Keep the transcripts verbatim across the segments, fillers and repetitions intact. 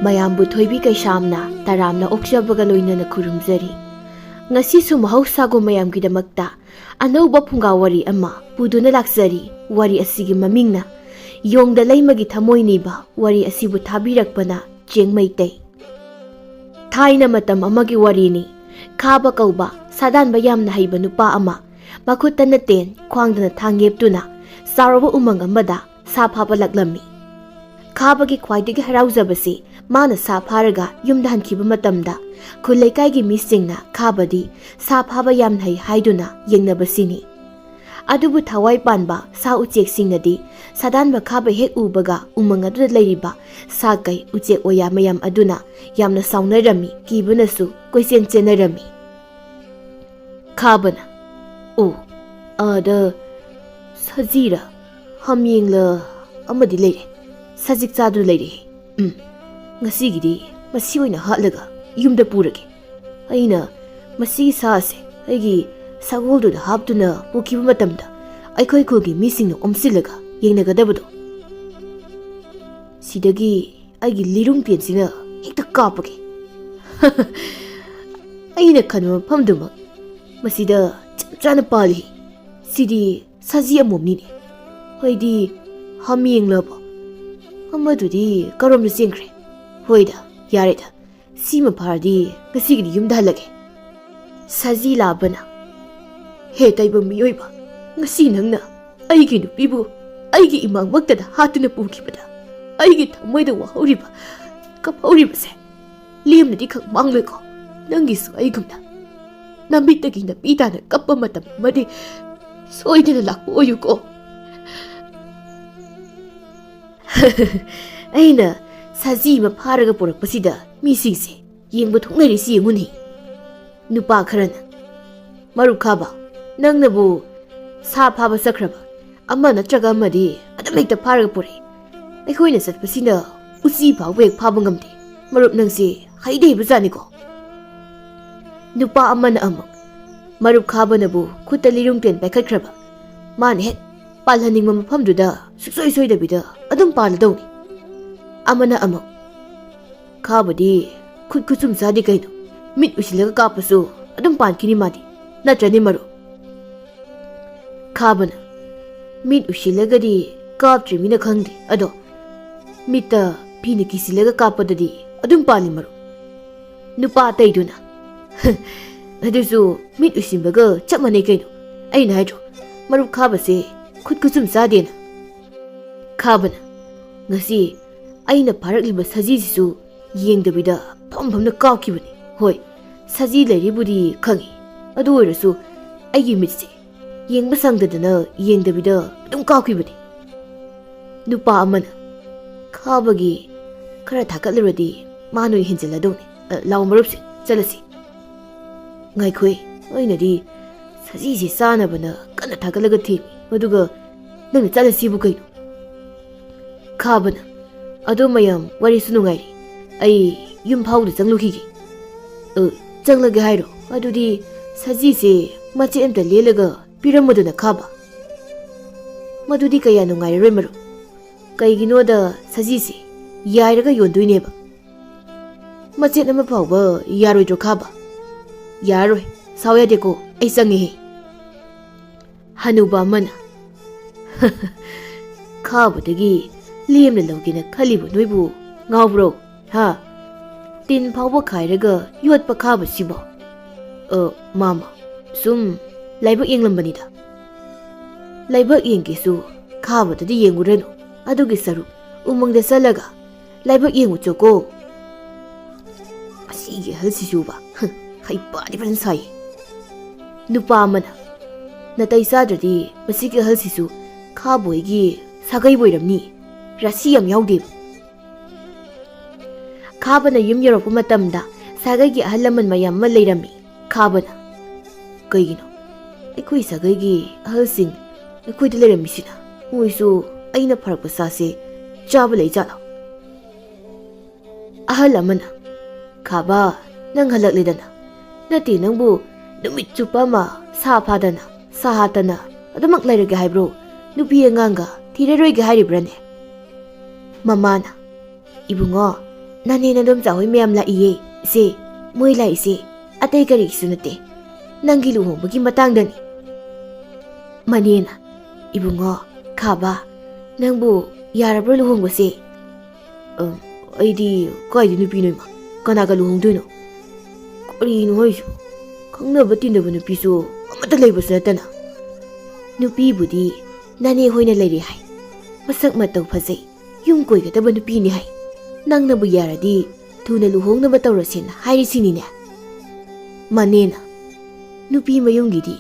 ꯃꯌꯥꯝꯕꯨ ꯊꯣꯏꯕꯤ ꯀꯩꯁꯥꯝꯅ ꯇꯔꯥꯝꯅ ꯑꯣꯛꯆꯕꯒ ꯂꯣꯏꯅꯅ ꯈꯨꯔꯨꯝꯖꯔꯤ꯫ ꯉꯁꯤꯁꯨ ꯃꯍꯧꯁꯥꯒꯨꯝ ꯃꯌꯥꯝꯒꯤꯗꯃꯛꯇ ꯑꯅꯧꯕ ꯐꯨꯡꯒꯥ ꯋꯥꯔꯤ ꯑꯃ ꯄꯨꯗꯨꯅ ꯂꯥꯛꯆꯔꯤ꯫ ꯋꯥꯔꯤ ꯑꯁꯤꯒꯤ ꯃꯃꯤꯡꯅ ꯌꯣꯡꯗ ꯂꯩꯃꯒꯤ ꯊꯃꯣꯏ ꯅꯤꯕ꯫ ꯋꯥꯔꯤ ꯑꯁꯤꯕꯨ ꯊꯥꯕꯤꯔꯛꯄꯅ ꯆꯦꯡ ꯃꯩꯇꯩ꯫ ꯊꯥꯏꯅ ꯃꯇꯝ ꯑꯃꯒꯤ ꯋꯥꯔꯤꯅꯤ꯫ ꯈꯥꯕ ꯀꯧꯕ ꯁꯥꯗꯥꯟꯕ ꯌꯥꯝꯅ ꯍꯩꯕ ꯅꯨꯄꯥ ꯑꯃ ꯃꯈꯨꯠꯇꯅ ꯇꯦꯟ, ꯈ꯭ꯋꯥꯡꯗꯅ ꯊꯥꯡ ꯌꯦꯞꯇꯨꯅ ꯆꯥꯎꯔꯕ ꯎꯃꯪ ꯑꯃꯗ ꯁꯥ ꯐꯥꯕ ꯂꯥꯛꯂꯝꯃꯤ꯫ ꯈꯥꯕꯒꯤ ꯈ꯭ꯋꯥꯏꯗꯒꯤ ꯍꯔꯥꯎꯖꯕꯁꯤ ꯃꯥꯅ ꯁꯥ ꯐꯥꯔꯒ ꯌꯨꯝꯗ ꯍꯟꯈꯤꯕ ꯃꯇꯝꯗ ꯈꯨꯜ ꯂꯩꯀꯥꯏꯒꯤ ꯃꯤꯁꯤꯡꯅ ꯈꯥꯕꯗꯤ ꯁꯥ ꯐꯥꯕ ꯌꯥꯝ ꯍꯩ ꯍꯥꯏꯗꯨꯅ ꯌꯦꯡꯅꯕꯁꯤꯅꯤ꯫ ꯑꯗꯨꯕꯨ ꯊꯋꯥꯏ ꯄꯥꯟꯕ ꯁꯥ ꯎꯆꯦꯛꯁꯤꯡꯅꯗꯤ ꯁꯥꯗꯥꯟꯕ ꯈꯥꯕ ꯍꯦꯛ ꯎꯕꯒ ꯎꯃꯪ ꯑꯗꯨꯗ ꯂꯩꯔꯤꯕ ꯁꯥ ꯀꯩ, ꯎꯆꯦꯛ ꯋꯥꯌꯥ ꯃꯌꯥꯝ ꯑꯗꯨꯅ ꯌꯥꯝꯅ ꯁꯥꯎꯅꯔꯝꯃꯤ, ꯀꯤꯕꯅꯁꯨ ꯀꯣꯏꯆꯦꯟ ꯆꯦꯟꯅꯔꯝꯃꯤ꯫ ꯈꯥꯕꯅ, "ꯑꯣ, ꯑꯥꯗ ꯁꯖꯤꯔ ꯍꯥꯃꯦꯡꯂ ꯑꯃꯗꯤ ꯂꯩꯔꯦ꯫ ꯁꯖꯤꯛ ꯆꯥꯗꯨꯅ ꯂꯩꯔꯦ꯫ ꯎꯝ, ꯉꯁꯤꯒꯤꯗꯤ ꯃꯁꯤ ꯑꯣꯏꯅ ꯍꯥꯠꯂꯒ ꯌꯨꯝꯗ ꯄꯨꯔꯒꯦ꯫ ꯑꯩꯅ ꯃꯁꯤꯒꯤ ꯁꯥ ꯑꯁꯦ ꯑꯩꯒꯤ ꯁꯒꯣꯜꯗꯨꯗ ꯍꯥꯞꯇꯨꯅ ꯄꯨꯈꯤꯕ ꯃꯇꯝꯗ ꯑꯩꯈꯣꯏ ꯈꯨꯜꯒꯤ ꯃꯤꯁꯤꯡꯅ ꯑꯣꯝꯁꯤꯜꯂꯒ ꯌꯦꯡꯅꯒꯗꯕꯗꯣ꯫ ꯁꯤꯗꯒꯤ ꯑꯩꯒꯤ ꯂꯤꯔꯨꯡ ꯇꯦꯟꯁꯤꯅ ꯍꯦꯛꯇ ꯀꯥꯞꯄꯒꯦ꯫ ꯑꯩꯅ ꯈꯟꯕ ꯃꯐꯝꯗꯨꯃꯛ ꯃꯁꯤꯗ ꯆꯞ ꯆꯥꯅ ꯄꯥꯜꯂꯤ꯫ ꯁꯤꯗꯤ ꯁꯖꯤ ꯑꯃꯣꯝꯅꯤꯅꯦ꯫ ꯑꯩꯗꯤ ꯍꯥꯃꯦꯡꯂꯕ? ꯑꯃꯗꯨꯗꯤ ꯀꯔꯣꯝꯗ ꯆꯦꯟꯈ꯭ꯔꯦ? ꯍꯣꯏꯗ, ꯌꯥꯔꯦꯗ, ꯁꯤꯃ ꯐꯥꯔꯗꯤ ꯉꯁꯤꯒꯤꯗꯤ ꯌꯨꯝꯗ ꯍꯜꯂꯒꯦ꯫" ꯁꯖꯤ ꯂꯥꯕꯅ, "ꯍꯦ ꯇꯥꯏꯕꯪ ꯃꯤꯑꯣꯏꯕ, ꯉꯁꯤ ꯅꯪꯅ ꯑꯩꯒꯤ ꯅꯨꯄꯤꯕꯨ ꯑꯩꯒꯤ ꯏꯃꯥꯡꯃꯛꯇꯗ ꯍꯥꯠꯇꯨꯅ ꯄꯨꯈꯤꯕꯗ ꯑꯩꯒꯤ ꯊꯃꯣꯏꯗ ꯋꯥꯍꯧꯔꯤꯕ, ꯀꯞꯍꯧꯔꯤꯕꯁꯦ ꯂꯦꯝꯅꯗꯤ ꯈꯛ ꯃꯥꯡꯂꯣꯏꯀꯣ꯫ ꯅꯪꯒꯤꯁꯨ ꯑꯩꯒꯨꯝꯅ ꯅꯃꯤꯠꯇꯒꯤ ꯅꯄꯤ ꯇꯥꯅ ꯀꯞꯄ ꯃꯇꯝ ꯑꯃꯗꯤ ꯁꯣꯏꯗꯅ ꯂꯥꯛꯄ ꯑꯣꯏꯌꯨꯀꯣ꯫" ꯑꯩꯅ ꯁꯖꯤ ꯑꯃ ꯐꯥꯔꯒ ꯄꯨꯔꯛꯄꯁꯤꯗ ꯃꯤꯁꯤꯡꯁꯦ ꯌꯦꯡꯕ ꯊꯣꯛꯅꯔꯤꯁꯤ ꯌꯦꯡꯉꯨꯅꯦ꯫ ꯅꯨꯄꯥ ꯈꯔꯅ, "ꯃꯔꯨꯞ ꯈꯥꯕ, ꯅꯪꯅꯕꯨ ꯁꯥ ꯐꯥꯕ ꯆꯠꯈ꯭ꯔꯕ ꯑꯃ ꯅꯠꯇ꯭ꯔꯒ ꯑꯃꯗꯤ ꯑꯗꯨꯝ ꯍꯦꯛꯇ ꯐꯥꯔꯒ ꯄꯨꯔꯛꯏ꯫ ꯑꯩꯈꯣꯏꯅ ꯆꯠꯄꯁꯤꯅ ꯎꯆꯤ ꯐꯥꯎꯕ ꯍꯦꯛ ꯐꯥꯕ ꯉꯝꯗꯦ꯫ ꯃꯔꯨꯞ ꯅꯪꯁꯦ ꯍꯩꯗꯤ ꯍꯩꯕꯖꯥꯠꯅꯤꯀꯣ꯫" ꯅꯨꯄꯥ ꯑꯃꯅ ꯑꯃꯨꯛ, "ꯃꯔꯨꯞ ꯈꯥꯕꯅꯕꯨ ꯈꯨꯠꯇ ꯂꯤꯔꯨꯡ ꯇꯦꯟ ꯄꯥꯏꯈꯠꯈ꯭ꯔꯕ ꯃꯥꯅ ꯍꯦꯛ ꯄꯥꯜꯍꯟꯅꯤꯡꯕ ꯃꯐꯝꯗꯨꯗ ꯁꯨꯡꯁꯣꯏ ꯁꯣꯏꯗꯕꯤꯗ ꯑꯗꯨꯝ ꯄꯥꯜꯂꯗꯧꯅꯤ꯫" ꯑꯃꯅ ꯑꯃꯨꯛ, ꯈꯥꯕꯗꯤ ꯈꯨꯠ ꯈꯨꯠꯁꯨꯝ ꯆꯥꯗꯦ ꯀꯩꯅꯣ꯫ ꯃꯤꯠ ꯎꯏꯁꯤꯜꯂꯒ ꯀꯥꯞꯄꯁꯨ ꯑꯗꯨꯝ ꯄꯥꯟꯈꯤꯅꯤ ꯃꯥꯗꯤ꯫ ꯅꯠꯇ꯭ꯔꯅꯦ ꯃꯔꯨꯞ? ꯈꯥꯕꯅ, ꯃꯤꯠ ꯎꯏꯁꯤꯜꯂꯒꯗꯤ ꯀꯥꯞꯇ꯭ꯔꯤꯃꯤꯅ ꯈꯪꯗꯦ, ꯑꯗꯣ ꯃꯤꯠꯇ ꯐꯤꯅ ꯀꯤꯁꯤꯜꯂꯒ ꯀꯥꯞꯄꯗꯗꯤ ꯑꯗꯨꯝ ꯄꯥꯜꯂꯤ ꯃꯔꯨꯞ꯫ ꯅꯨꯄꯥ ꯑꯇꯩꯗꯨꯅ, ꯑꯗꯨꯁꯨ ꯃꯤꯠ ꯎꯏꯁꯤꯟꯕꯒ ꯆꯞ ꯃꯥꯟꯅꯩ ꯀꯩꯅꯣ꯫ ꯑꯩꯅ ꯍꯥꯏꯗ꯭ꯔꯣ, ꯃꯔꯨꯞ ꯈꯥꯕꯁꯦ ꯈꯨꯠ ꯈꯨꯠꯁꯨꯝ ꯆꯥꯗꯦꯅ꯫ ꯈꯥꯕꯅ, ꯉꯁꯤ ꯑꯩꯅ ꯐꯥꯔꯛꯂꯤꯕ ꯁꯖꯤꯁꯤꯁꯨ ꯌꯦꯡꯗꯕꯤꯗ ꯐꯝ ꯐꯝꯅ ꯀꯥꯞꯈꯤꯕꯅꯤ꯫ ꯍꯣꯏ, ꯁꯖꯤ ꯂꯩꯔꯤꯕꯨꯗꯤ ꯈꯪꯉꯤ, ꯑꯗꯨ ꯑꯣꯏꯔꯁꯨ ꯑꯩꯒꯤ ꯃꯤꯠꯁꯦ ꯌꯦꯡꯕ ꯁꯪꯗꯗꯅ ꯌꯦꯡꯗꯕꯤꯗ ꯑꯗꯨꯝ ꯀꯥꯞꯈꯤꯕꯅꯤ꯫ ꯅꯨꯄꯥ ꯑꯃꯅ, ꯈꯥꯕꯒꯤ ꯈꯔ ꯊꯥꯒꯠꯂꯨꯔꯗꯤ ꯃꯥ ꯅꯣꯏ ꯍꯦꯟꯖꯤꯜꯂꯗꯧꯅꯤ꯫ ꯑ, ꯂꯥꯎ ꯃꯔꯨꯞꯁꯦ, ꯆꯠꯂꯁꯤ꯫ ꯉꯥꯏꯈꯣꯏ, ꯑꯩꯅꯗꯤ ꯁꯖꯤꯁꯦ ꯆꯥꯅꯕꯅ ꯀꯟꯅ ꯊꯥꯒꯠꯂꯒ ꯊꯦꯝꯃꯤ, ꯑꯗꯨꯒ ꯅꯪꯅ ꯆꯠꯂꯁꯤꯕꯨ ꯀꯩꯅꯣ? ꯈꯥꯕꯅ, ꯑꯗꯣ ꯃꯌꯥꯝ, ꯋꯥꯔꯤꯁꯨ ꯅꯨꯡꯉꯥꯏꯔꯤ, ꯑꯩ ꯌꯨꯝ ꯐꯥꯎꯗ ꯆꯪꯂꯨꯈꯤꯒꯦ꯫ ꯑ, ꯆꯪꯂꯒꯦ ꯍꯥꯏꯔꯣ? ꯑꯗꯨꯗꯤ ꯁꯖꯤꯁꯦ ꯃꯆꯦꯠ ꯑꯝꯇ ꯂꯦꯜꯂꯒ ꯄꯤꯔꯝꯃꯨꯗꯅ ꯈꯥꯕ꯫ ꯃꯗꯨꯗꯤ ꯀꯌꯥ ꯅꯨꯡꯉꯥꯏꯔꯔꯣꯏ ꯃꯔꯨꯞ꯫ ꯀꯩꯒꯤꯅꯣꯗ ꯁꯖꯤꯁꯦ ꯌꯥꯏꯔꯒ ꯌꯣꯟꯗꯣꯏꯅꯦꯕ꯫ ꯃꯆꯦꯠ ꯑꯃ ꯐꯥꯎꯕ ꯌꯥꯔꯣꯏꯗ꯭ꯔꯣ ꯈꯥꯕ? ꯌꯥꯔꯔꯣꯏ, ꯁꯥꯎ ꯌꯥꯗꯦꯀꯣ, ꯑꯩ ꯆꯪꯉꯦꯍꯦ꯫ ꯍꯅꯨꯕ ꯑꯃꯅ, ꯈꯥꯕꯗꯒꯤ ꯂꯦꯝꯅ ꯂꯧꯒꯦꯅ ꯈꯜꯂꯤꯕ ꯅꯣꯏꯕꯨ ꯉꯥꯎꯕ꯭ꯔꯣ? ꯍꯥ? ꯇꯤꯟ ꯐꯥꯎꯕ ꯈꯥꯏꯔꯒ ꯌꯣꯠꯄ ꯈꯥꯕꯁꯤꯕꯣ? ꯑ, ꯃꯥꯃ, ꯁꯨꯝ ꯂꯥꯏꯕꯛ ꯌꯦꯡꯂꯝꯕꯅꯤꯗ꯫ ꯂꯥꯏꯕꯛ ꯌꯦꯡꯒꯦꯁꯨ ꯈꯥꯕꯗꯗꯤ ꯌꯦꯡꯉꯨꯔꯅꯨ꯫ ꯑꯗꯨꯒꯤ ꯁꯔꯨꯛ ꯎꯃꯪꯗ ꯆꯠꯂꯒ ꯂꯥꯏꯕꯛ ꯌꯦꯡꯉꯨ ꯆꯣꯀꯣ꯫ ꯑꯁꯤꯒꯤ ꯑꯍꯜꯁꯤꯁꯨꯕ, ꯍ, ꯍꯩꯄꯥꯗꯤ ꯐꯖꯅ ꯁꯥꯏ꯫ ꯅꯨꯄꯥ ꯑꯃꯅ, ꯅꯥꯇꯩ ꯆꯥꯗ꯭ꯔꯗꯤ ꯃꯁꯤꯒꯤ ꯑꯍꯜꯁꯤꯁꯨ ꯈꯥꯕꯣꯏꯒꯤ ꯁꯥꯒꯩꯕꯨ ꯑꯣꯏꯔꯝꯅꯤ꯫ ꯔꯥꯁꯤ ꯌꯥꯝ ꯌꯥꯎꯗꯦꯕ꯫ ꯈꯥꯕꯅ ꯌꯨꯝ ꯌꯧꯔꯛꯄ ꯃꯇꯝꯗ ꯁꯥꯒꯩꯒꯤ ꯑꯍꯜ ꯂꯃꯟ ꯃꯌꯥꯝ ꯑꯃ ꯂꯩꯔꯝꯃꯤ꯫ ꯈꯥꯕꯅ, ꯀꯩꯒꯤꯅꯣ ꯑꯩꯈꯣꯏ ꯁꯥꯒꯩꯒꯤ ꯑꯍꯜꯁꯤꯡ ꯑꯩꯈꯣꯏꯗ ꯂꯩꯔꯝꯃꯤꯁꯤꯅ? ꯃꯣꯏꯁꯨ ꯑꯩꯅ ꯐꯔꯛꯄ ꯁꯥꯁꯦ ꯆꯥꯕ ꯂꯩ ꯖꯥꯠꯂꯣ? ꯑꯍꯜ ꯑꯃꯅ, ꯈꯥꯕ, ꯅꯪ ꯍꯜꯂꯛꯂꯦꯗꯅ꯫ ꯅꯠꯇꯦ, ꯅꯪꯕꯨ ꯅꯨꯃꯤꯠ ꯆꯨꯞꯄ ꯑꯃ ꯁꯥ ꯐꯥꯗꯅ, ꯁꯥ ꯍꯥꯠꯇꯅ ꯑꯗꯨꯃꯛ ꯂꯩꯔꯒꯦ ꯍꯥꯏꯕ꯭ꯔꯣ? ꯅꯨꯄꯤ ꯑꯉꯥꯡꯒ ꯊꯤꯔꯔꯣꯏꯒꯦ ꯍꯥꯏꯔꯤꯕ꯭ꯔꯥꯅꯦ? ꯃꯃꯥꯅ, ꯏꯕꯨꯡꯉꯣ, ꯅꯅꯦ ꯅꯗꯣꯝꯆꯥ ꯍꯣꯏ ꯃꯌꯥꯝ ꯂꯥꯛꯏꯌꯦ, ꯏꯆꯦ꯫ ꯃꯣꯏ ꯂꯥꯛꯏꯁꯦ ꯑꯇꯩ ꯀꯔꯤꯒꯤꯁꯨ ꯅꯠꯇꯦ, ꯅꯪꯒꯤ ꯂꯨꯍꯣꯡꯕꯒꯤ ꯃꯇꯥꯡꯗꯅꯤ꯫ ꯃꯅꯦꯅ, "ꯏꯕꯨꯡꯉꯣ, ꯈꯥꯕ, ꯅꯪꯕꯨ ꯌꯥꯔꯕ꯭ꯔꯣ ꯂꯨꯍꯣꯡꯕꯁꯦ?" "ꯑ, ꯑꯩꯗꯤ ꯀꯥꯏꯗ ꯅꯨꯄꯤꯅꯣ ꯏꯃꯥ? ꯀꯅꯥꯒ ꯂꯨꯍꯣꯡꯗꯣꯏꯅꯣ? ꯀꯔꯤꯅꯣ ꯍꯥꯏꯁꯤꯕꯣ? ꯈꯪꯅꯕ ꯇꯤꯟꯅꯕ ꯅꯨꯄꯤꯁꯨ ꯑꯃꯠꯇ ꯂꯩꯕꯁꯨ ꯅꯠꯇꯅ꯫" "ꯅꯨꯄꯤꯕꯨꯗꯤ ꯅꯅꯦ ꯍꯣꯏꯅ ꯂꯩꯔꯦ ꯍꯥꯏ꯫ ꯃꯁꯛ ꯃꯇꯧ ꯐꯖꯩ, ꯌꯨꯝ ꯀꯣꯏꯒꯗꯕ ꯅꯨꯄꯤꯅꯤ ꯍꯥꯏ꯫ ꯅꯪꯅꯕꯨ ꯌꯥꯔꯗꯤ ꯊꯨꯅ ꯂꯨꯍꯣꯡꯅꯕ ꯇꯧꯔꯁꯦꯅ ꯍꯥꯏꯔꯤꯁꯤꯅꯤꯅꯦ꯫" ꯃꯅꯦꯅ, "ꯅꯨꯄꯤ ꯃꯌꯨꯝꯒꯤꯗꯤ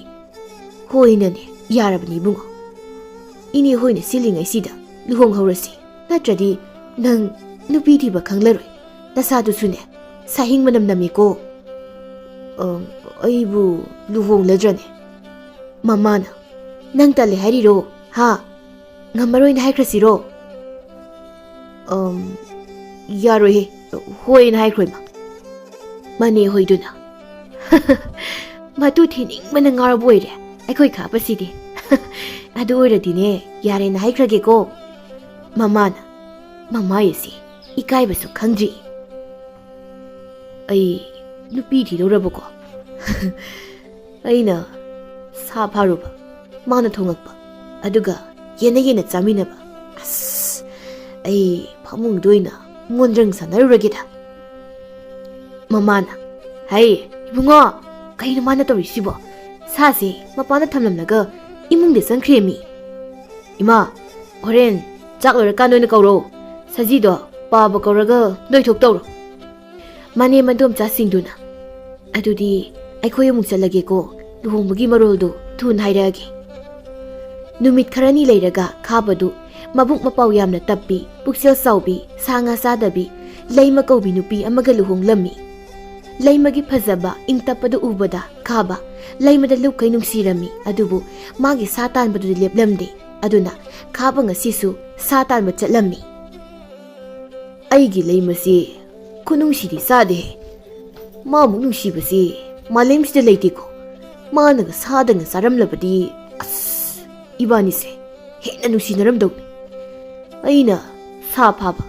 ꯍꯣꯏꯅꯅꯦ, ꯌꯥꯔꯕꯅꯤ ꯏꯕꯨꯡꯉꯣ꯫ ꯏꯅꯦ ꯍꯣꯏꯅ ꯁꯤꯜꯂꯤꯉꯩꯁꯤꯗ ꯂꯨꯍꯣꯡꯍꯧꯔꯁꯤ, ꯅꯠꯇ꯭ꯔꯗꯤ ꯅꯪ ꯅꯨꯄꯤ ꯊꯤꯕ ꯈꯪꯂꯔꯣꯏ꯫ ꯅꯁꯥꯗꯨꯁꯨꯅꯦ, ꯁꯥꯍꯤꯡ ꯃꯅꯝ ꯅꯝꯃꯤꯀꯣ꯫" "ꯑ, ꯑꯩꯕꯨ ꯂꯨꯍꯣꯡꯂꯗ꯭ꯔꯅꯦ?" ꯃꯃꯥꯅ, "ꯅꯪ ꯇꯜꯂꯦ ꯍꯥꯏꯔꯤꯔꯣ? ꯍꯥ? ꯉꯝꯃꯔꯣꯏꯅ ꯍꯥꯏꯈ꯭ꯔꯁꯤꯔꯣ?" "ꯑꯝ, ꯌꯥꯔꯣꯏꯍꯦ, ꯍꯣꯏꯅ ꯍꯥꯏꯈ꯭ꯔꯣ ꯏꯃꯥ꯫" ꯃꯅꯦ ꯍꯣꯏꯗꯨꯅ, "ꯃꯇꯨ ꯊꯤꯅꯤꯡꯕꯅ ꯉꯥꯎꯔꯕ ꯑꯣꯏꯔꯦ ꯑꯩꯈꯣꯏ ꯈꯥꯕꯁꯤꯗꯤ꯫ ꯑꯗꯨ ꯑꯣꯏꯔꯗꯤꯅꯦ, ꯌꯥꯔꯦꯅ ꯍꯥꯏꯈ꯭ꯔꯒꯦꯀꯣ꯫" ꯃꯃꯥꯅ, "ꯃꯃꯥ ꯑꯁꯤ ꯏꯀꯥꯏꯕꯁꯨ ꯈꯪꯗ꯭ꯔꯤ꯫" ꯑꯩ ꯅꯨꯄꯤ ꯊꯤꯗꯧꯔꯕꯀꯣ꯫ ꯑꯩꯅ ꯁꯥ ꯐꯥꯔꯨꯕ, ꯃꯥꯅ ꯊꯣꯡꯉꯛꯄ, ꯑꯗꯨꯒ ꯌꯦꯟꯅ ꯌꯦꯟꯅ ꯆꯥꯃꯤꯟꯅꯕ꯫ ꯑꯁ, ꯑꯩ ꯐꯃꯨꯡꯗ ꯑꯣꯏꯅ ꯃꯣꯟꯗ꯭ꯔꯪ ꯁꯥꯟꯅꯔꯨꯔꯒꯦꯗ꯫ ꯃꯃꯥꯅ, "ꯍꯩ, ꯏꯕꯨꯡꯉꯣ, ꯀꯩꯅꯣ ꯃꯥꯅ ꯇꯧꯔꯤꯁꯤꯕꯣ? ꯁꯥꯁꯦ ꯃꯄꯥꯟꯗ ꯊꯝꯂꯝꯂꯒ ꯏꯃꯨꯡꯗ ꯆꯪꯈ꯭ꯔꯦꯃꯤ꯫" "ꯏꯃꯥ, ꯍꯣꯔꯦꯟ ꯆꯥꯛ ꯂꯣꯏꯔꯀꯥꯟꯗ ꯑꯣꯏꯅ ꯀꯧꯔꯣ꯫ ꯁꯖꯤꯗꯣ ꯄꯥꯕ ꯀꯧꯔꯒ ꯅꯣꯏꯊꯣꯛ ꯇꯧꯔꯣ꯫" ꯃꯅꯦ ꯃꯗꯣꯝꯆꯥꯁꯤꯡꯗꯨꯅ, "ꯑꯗꯨꯗꯤ ꯑꯩꯈꯣꯏ ꯑꯃꯨꯛ ꯆꯠꯂꯒꯦꯀꯣ, ꯂꯨꯍꯣꯡꯕꯒꯤ ꯃꯔꯣꯜꯗꯨ ꯊꯨꯅ ꯍꯥꯏꯔꯛꯑꯒꯦ꯫" ꯅꯨꯃꯤꯠ ꯈꯔꯅꯤ ꯂꯩꯔꯒ ꯈꯥꯕꯗꯨ ꯃꯕꯨꯛ ꯃꯄꯥꯎ ꯌꯥꯝꯅ ꯇꯞꯄꯤ, ꯄꯨꯛꯆꯦꯜ ꯆꯥꯎꯕꯤ, ꯁꯥ ꯉꯥ ꯆꯥꯗꯕꯤ, ꯂꯩꯃ ꯀꯧꯕꯤ ꯅꯨꯄꯤ ꯑꯃꯒ ꯂꯨꯍꯣꯡꯂꯝꯃꯤ꯫ ꯂꯩꯃꯒꯤ ꯐꯖꯕ, ꯏꯪ ꯇꯞꯄꯗꯨ ꯎꯕꯗ ꯈꯥꯕ ꯂꯩꯃꯗ ꯂꯨꯞꯈꯩ ꯅꯨꯡꯁꯤꯔꯝꯃꯤ꯫ ꯑꯗꯨꯕꯨ ꯃꯥꯒꯤ ꯁꯥ ꯇꯥꯟꯕꯗꯨꯗꯤ ꯂꯦꯞꯂꯝꯗꯦ꯫ ꯑꯗꯨꯅ ꯈꯥꯕ ꯉꯁꯤꯁꯨ ꯁꯥ ꯇꯥꯟꯕ ꯆꯠꯂꯝꯃꯤ꯫ ꯑꯩꯒꯤ ꯂꯩꯃꯁꯤ ꯈꯨꯅꯨꯡꯁꯤꯗꯤ ꯆꯥꯗꯦꯍꯦ꯫ ꯃꯥꯃꯨꯛ ꯅꯨꯡꯁꯤꯕꯁꯤ ꯃꯥꯂꯦꯝꯁꯤꯗ ꯂꯩꯇꯦꯀꯣ꯫ ꯃꯥꯅꯒ ꯁꯥꯗꯅ ꯆꯥꯔꯝꯂꯕꯗꯤ, ꯑꯁ, ꯏꯕꯥꯅꯤꯁꯦ ꯍꯦꯟꯅ ꯅꯨꯡꯁꯤꯅꯔꯝꯗꯧꯅꯤ꯫ ꯑꯩꯅ ꯁꯥ ꯐꯥꯕ,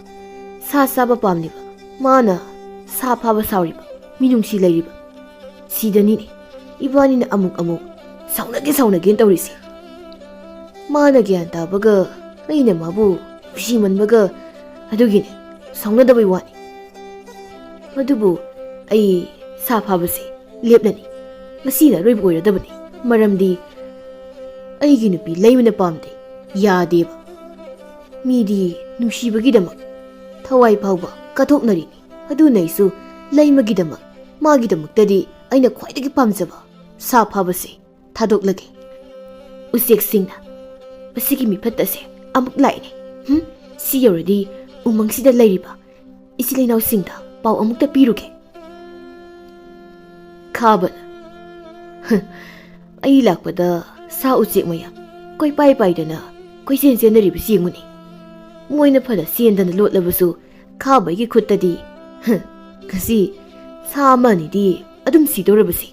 ꯁꯥ ꯆꯥꯕ ꯄꯥꯝꯂꯤꯕ, ꯃꯥꯅ ꯁꯥ ꯐꯥꯕ ꯁꯥꯎꯔꯤꯕ, ꯃꯤꯅꯨꯡꯁꯤ ꯂꯩꯔꯤꯕ꯫ ꯁꯤꯗꯅꯤꯅꯦ ꯏꯕꯥꯅꯤꯅ ꯑꯃꯨꯛ ꯑꯃꯨꯛ ꯁꯥꯎꯅꯒꯦ ꯁꯥꯎꯅꯒꯦꯅ ꯇꯧꯔꯤꯁꯦ꯫ ꯃꯥꯅ ꯒ꯭ꯌꯥꯟ ꯇꯥꯕꯒ ꯑꯩꯅ ꯃꯥꯕꯨ ꯅꯨꯡꯁꯤꯃꯟꯕꯒ, ꯑꯗꯨꯒꯤꯅꯦ ꯁꯥꯎꯅꯗꯕꯩ ꯋꯥꯅꯤ꯫ ꯑꯗꯨꯕꯨ ꯑꯩ ꯁꯥ ꯐꯥꯕꯁꯦ ꯂꯦꯞꯂꯅꯤ꯫ ꯃꯁꯤꯅ ꯑꯔꯣꯏꯕ ꯑꯣꯏꯔꯗꯕꯅꯤ꯫ ꯃꯔꯝꯗꯤ ꯑꯩꯒꯤ ꯅꯨꯄꯤ ꯂꯩꯃꯅ ꯄꯥꯝꯗꯦ, ꯌꯥꯗꯦꯕ꯫ ꯃꯤꯗꯤ ꯅꯨꯡꯁꯤꯕꯒꯤꯗꯃꯛ ꯊꯋꯥꯏ ꯐꯥꯎꯕ ꯀꯠꯊꯣꯛꯅꯔꯤꯅꯤ꯫ ꯑꯗꯨꯅ ꯑꯩꯁꯨ ꯂꯩꯃꯒꯤꯗꯃꯛ, ꯃꯥꯒꯤꯗꯃꯛꯇꯗꯤ ꯑꯩꯅ ꯈ꯭ꯋꯥꯏꯗꯒꯤ ꯄꯥꯝꯖꯕ ꯁꯥ ꯐꯥꯕꯁꯦ ꯊꯥꯗꯣꯛꯂꯒꯦ꯫ ꯎꯆꯦꯛꯁꯤꯡꯅ ꯃꯁꯤꯒꯤ ꯃꯤꯐꯠ ꯑꯁꯦ ꯑꯃꯨꯛ ꯂꯥꯛꯏꯅꯦ꯫ ꯍꯨꯝ? ꯁꯤ ꯌꯧꯔꯗꯤ ꯎꯃꯪꯁꯤꯗ ꯂꯩꯔꯤꯕ ꯏꯆꯤꯜ ꯏꯅꯥꯎꯁꯤꯡꯗ ꯄꯥꯎ ꯑꯃꯨꯛꯇ ꯄꯤꯔꯨꯒꯦ꯫ ꯈꯥꯕꯅ, "ꯍ, ꯑꯩ ꯂꯥꯛꯄꯗ ꯁꯥ ꯎꯆꯦꯛ ꯃꯌꯥꯝ ꯀꯣꯏꯄꯥꯏ ꯄꯥꯏꯗꯅ ꯀꯣꯏꯆꯦꯟ ꯆꯦꯟꯅꯔꯤꯕꯁꯤ ꯌꯦꯡꯉꯨꯅꯦ꯫ ꯃꯣꯏꯅ ꯐꯅ ꯆꯦꯟꯗꯅ ꯂꯣꯠꯂꯕꯁꯨ ꯈꯥꯕꯒꯤ ꯈꯨꯠꯇꯗꯤ, ꯍ, ꯉꯁꯤ ꯁꯥ ꯑꯃ ꯑꯅꯤꯗꯤ ꯑꯗꯨꯝ ꯁꯤꯗꯧꯔꯕꯁꯤ꯫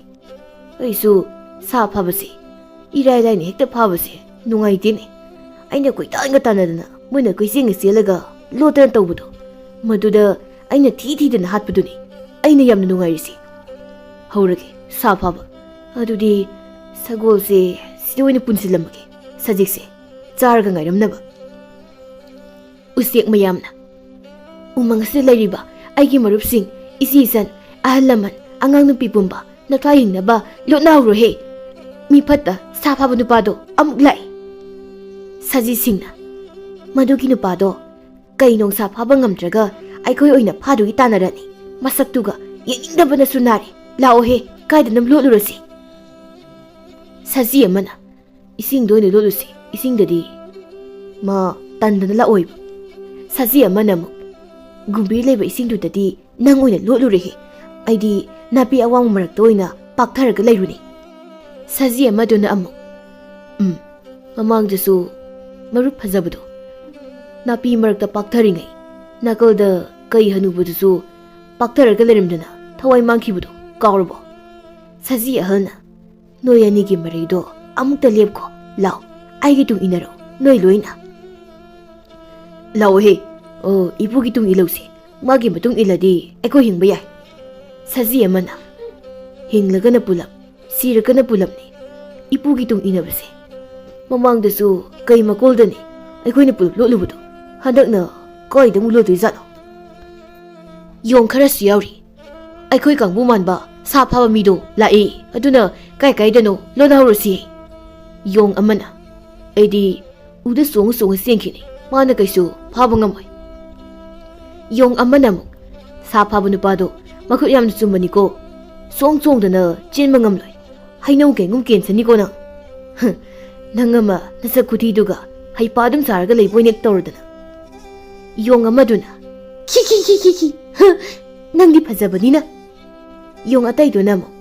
ꯑꯩꯁꯨ ꯁꯥ ꯐꯥꯕꯁꯤ ꯏꯔꯥꯏ ꯂꯥꯏꯅ ꯍꯦꯛꯇ ꯐꯥꯕꯁꯦ ꯅꯨꯡꯉꯥꯏꯇꯦꯅꯦ꯫ ꯑꯩꯅ ꯀꯣꯏꯇꯥꯟꯒ ꯇꯥꯟꯅꯗꯅ ꯃꯣꯏꯅ ꯀꯣꯏꯆꯦꯟꯒ ꯆꯦꯜꯂꯒ ꯂꯣꯠꯇꯅ ꯇꯧꯕꯗꯣ, ꯃꯗꯨꯗ ꯑꯩꯅ ꯊꯤ ꯊꯤꯗꯅ ꯍꯥꯠꯄꯗꯨꯅꯤ ꯑꯩꯅ ꯌꯥꯝꯅ ꯅꯨꯡꯉꯥꯏꯔꯤꯁꯤ꯫ ꯍꯧꯔꯒꯦ ꯁꯥ ꯐꯥꯕ꯫ ꯑꯗꯨꯗꯤ ꯁꯒꯣꯜꯁꯦ ꯁꯤꯗ ꯑꯣꯏꯅ ꯄꯨꯟꯁꯤꯜꯂꯝꯃꯒꯦ꯫ ꯁꯖꯤꯛꯁꯦ ꯆꯥꯔꯒ ꯉꯥꯏꯔꯝꯅꯕ꯫" ꯎꯆꯦꯛ ꯃꯌꯥꯝꯅ, "ꯎꯃꯪ ꯑꯁꯤꯗ ꯂꯩꯔꯤꯕ ꯑꯩꯒꯤ ꯃꯔꯨꯞꯁꯤꯡ, ꯏꯆꯦ ꯏꯆꯟ, ꯑꯍꯜ ꯂꯃꯟ, ꯑꯉꯥꯡ ꯅꯨꯄꯤ ꯄꯨꯝꯕ ꯅꯊ꯭ꯋꯥꯏ ꯍꯤꯡꯅꯕ ꯂꯣꯠꯅꯍꯧꯔꯣꯍꯦ꯫ ꯃꯤ ꯐꯠꯇ ꯁꯥ ꯐꯥꯕ ꯅꯨꯄꯥꯗꯣ ꯑꯃꯨꯛ ꯂꯥꯛꯏ꯫" ꯁꯖꯤꯁꯤꯡꯅ, "ꯃꯗꯨꯒꯤ ꯅꯨꯄꯥꯗꯣ ꯀꯩ ꯅꯣꯡꯁꯥ ꯐꯥꯕ ꯉꯝꯗ꯭ꯔꯒ ꯑꯩꯈꯣꯏ ꯑꯣꯏꯅ ꯐꯥꯗꯨꯒꯤ ꯇꯥꯟꯅꯔꯅꯤ꯫ ꯃꯁꯛꯇꯨꯒ ꯌꯦꯡꯅꯤꯡꯗꯕꯅꯁꯨ ꯅꯥꯔꯦ꯫ ꯂꯥꯛꯑꯣꯍꯦ, ꯀꯥꯏꯗꯅꯣ ꯂꯣꯠꯂꯨꯔꯁꯤ꯫" ꯁꯖꯤ ꯑꯃꯅ, "ꯏꯁꯤꯡꯗ ꯑꯣꯏꯅ ꯂꯣꯠꯂꯨꯁꯤ, ꯏꯁꯤꯡꯗꯗꯤ ꯃꯥ ꯇꯟꯗꯅ ꯂꯥꯛꯑꯣꯏꯕ꯫" ꯁꯖꯤ ꯑꯃꯅ ꯑꯃꯨꯛ, "ꯒꯨꯝꯕꯤꯔ ꯂꯩꯕ ꯏꯁꯤꯡꯗꯨꯗꯗꯤ ꯅꯪ ꯑꯣꯏꯅ ꯂꯣꯠꯂꯨꯔꯦꯍꯦ꯫ ꯑꯩꯗꯤ ꯅꯥꯄꯤ ꯑꯋꯥꯡꯕ ꯃꯔꯛꯇ ꯑꯣꯏꯅ ꯄꯥꯛꯊꯔꯒ ꯂꯩꯔꯨꯅꯤ꯫" ꯁꯖꯤ ꯑꯃꯗꯨꯅ ꯑꯃꯨꯛ, "ꯎꯝ, ꯃꯃꯥꯡꯗꯁꯨ ꯃꯔꯨꯞ ꯐꯖꯕꯗꯣ ꯅꯥꯄꯤ ꯃꯔꯛꯇ ꯄꯥꯛꯊꯔꯤꯉꯩ ꯅꯥꯀꯜꯗ ꯀꯩ ꯍꯅꯨꯕꯗꯨꯁꯨ ꯄꯥꯛꯊꯔꯒ ꯂꯩꯔꯝꯗꯅ ꯊꯋꯥꯏ ꯃꯥꯡꯈꯤꯕꯗꯣ ꯀꯥꯎꯔꯕꯣ?" ꯁꯖꯤ ꯑꯍꯜꯅ, "ꯅꯣꯏ ꯑꯅꯤꯒꯤ ꯃꯔꯩꯗꯣ ꯑꯃꯨꯛꯇ ꯂꯦꯞꯈꯣ꯫ ꯂꯥꯎ, ꯑꯩꯒꯤ ꯇꯨꯡ ꯏꯟꯅꯔꯣ, ꯅꯣꯏ ꯂꯣꯏꯅ꯫ ꯂꯥꯛꯑꯣꯍꯦ, ꯑꯣ, ꯏꯄꯨꯒꯤ ꯇꯨꯡ ꯏꯜꯂꯧꯁꯦ꯫ ꯃꯥꯒꯤ ꯃꯇꯨꯡ ꯏꯜꯂꯗꯤ ꯑꯩꯈꯣꯏ ꯍꯤꯡꯕ ꯌꯥꯏ꯫ ꯁꯖꯤ ꯑꯃꯅ, "ꯍꯤꯡꯂꯒꯅ ꯄꯨꯂꯞ, ꯁꯤꯔꯒꯅ ꯄꯨꯂꯞꯅꯤ ꯏꯄꯨꯒꯤ ꯇꯨꯡ ꯏꯟꯅꯕꯁꯦ꯫ ꯃꯃꯥꯡꯗꯁꯨ ꯀꯩ ꯃꯀꯣꯜꯗꯅꯤ ꯑꯩꯈꯣꯏꯅ ꯄꯨꯂꯞ ꯂꯣꯠꯂꯨꯕꯗꯣ? ꯍꯟꯗꯛꯅ ꯀꯥꯏꯗ ꯑꯃꯨꯛ ꯂꯣꯠꯇꯣꯏꯖꯥꯠꯅꯣ?" ꯌꯣꯡ ꯈꯔꯁꯨ ꯌꯥꯎꯔꯤ꯫ "ꯑꯩꯈꯣꯏ ꯀꯥꯡꯕꯨ ꯃꯥꯟꯕ ꯁꯥ ꯐꯥꯕ ꯃꯤꯗꯣ ꯂꯥꯛꯏ, ꯑꯗꯨꯅ ꯀꯥꯏ ꯀꯥꯏꯗꯅꯣ ꯂꯣꯟꯅꯍꯧꯔꯁꯤ꯫" ꯌꯣꯡ ꯑꯃꯅ, "ꯑꯩꯗꯤ ꯎꯗ ꯆꯣꯡꯉ ꯆꯣꯡꯉ ꯆꯦꯟꯈꯤꯅꯤ, ꯃꯥꯅ ꯀꯩꯁꯨ ꯐꯥꯕ ꯉꯝꯃꯣꯏ꯫" ꯌꯣꯡ ꯑꯃꯅ ꯑꯃꯨꯛ, "ꯁꯥ ꯐꯥꯕ ꯅꯨꯄꯥꯗꯣ ꯃꯈꯨꯠ ꯌꯥꯝꯅ ꯆꯨꯝꯕꯅꯤꯀꯣ, ꯆꯣꯡ ꯆꯣꯡꯗꯅ ꯆꯦꯟꯕ ꯉꯝꯂꯣꯏ, ꯍꯩꯅꯧ ꯀꯩꯒꯨꯝ ꯀꯦꯟꯁꯅꯤꯀꯣ ꯅꯪ꯫ ꯍ, ꯅꯪ ꯑꯃ ꯅꯁꯛ ꯈꯨꯊꯤꯗꯨꯒ ꯍꯩꯄꯥ ꯑꯗꯨꯝ ꯁꯥꯔꯒ ꯂꯩꯕ ꯑꯣꯏꯅ ꯇꯧꯔꯗꯅ꯫" ꯌꯣꯡ ꯑꯃꯗꯨꯅ, "ꯈꯤ ꯈꯤ ꯈꯤ ꯈꯤ ꯈꯤ, ꯍ, ꯅꯪꯗꯤ ꯐꯖꯕꯅꯤꯅ꯫" ꯌꯣꯡ ꯑꯇꯩꯗꯨꯅ ꯑꯃꯨꯛ,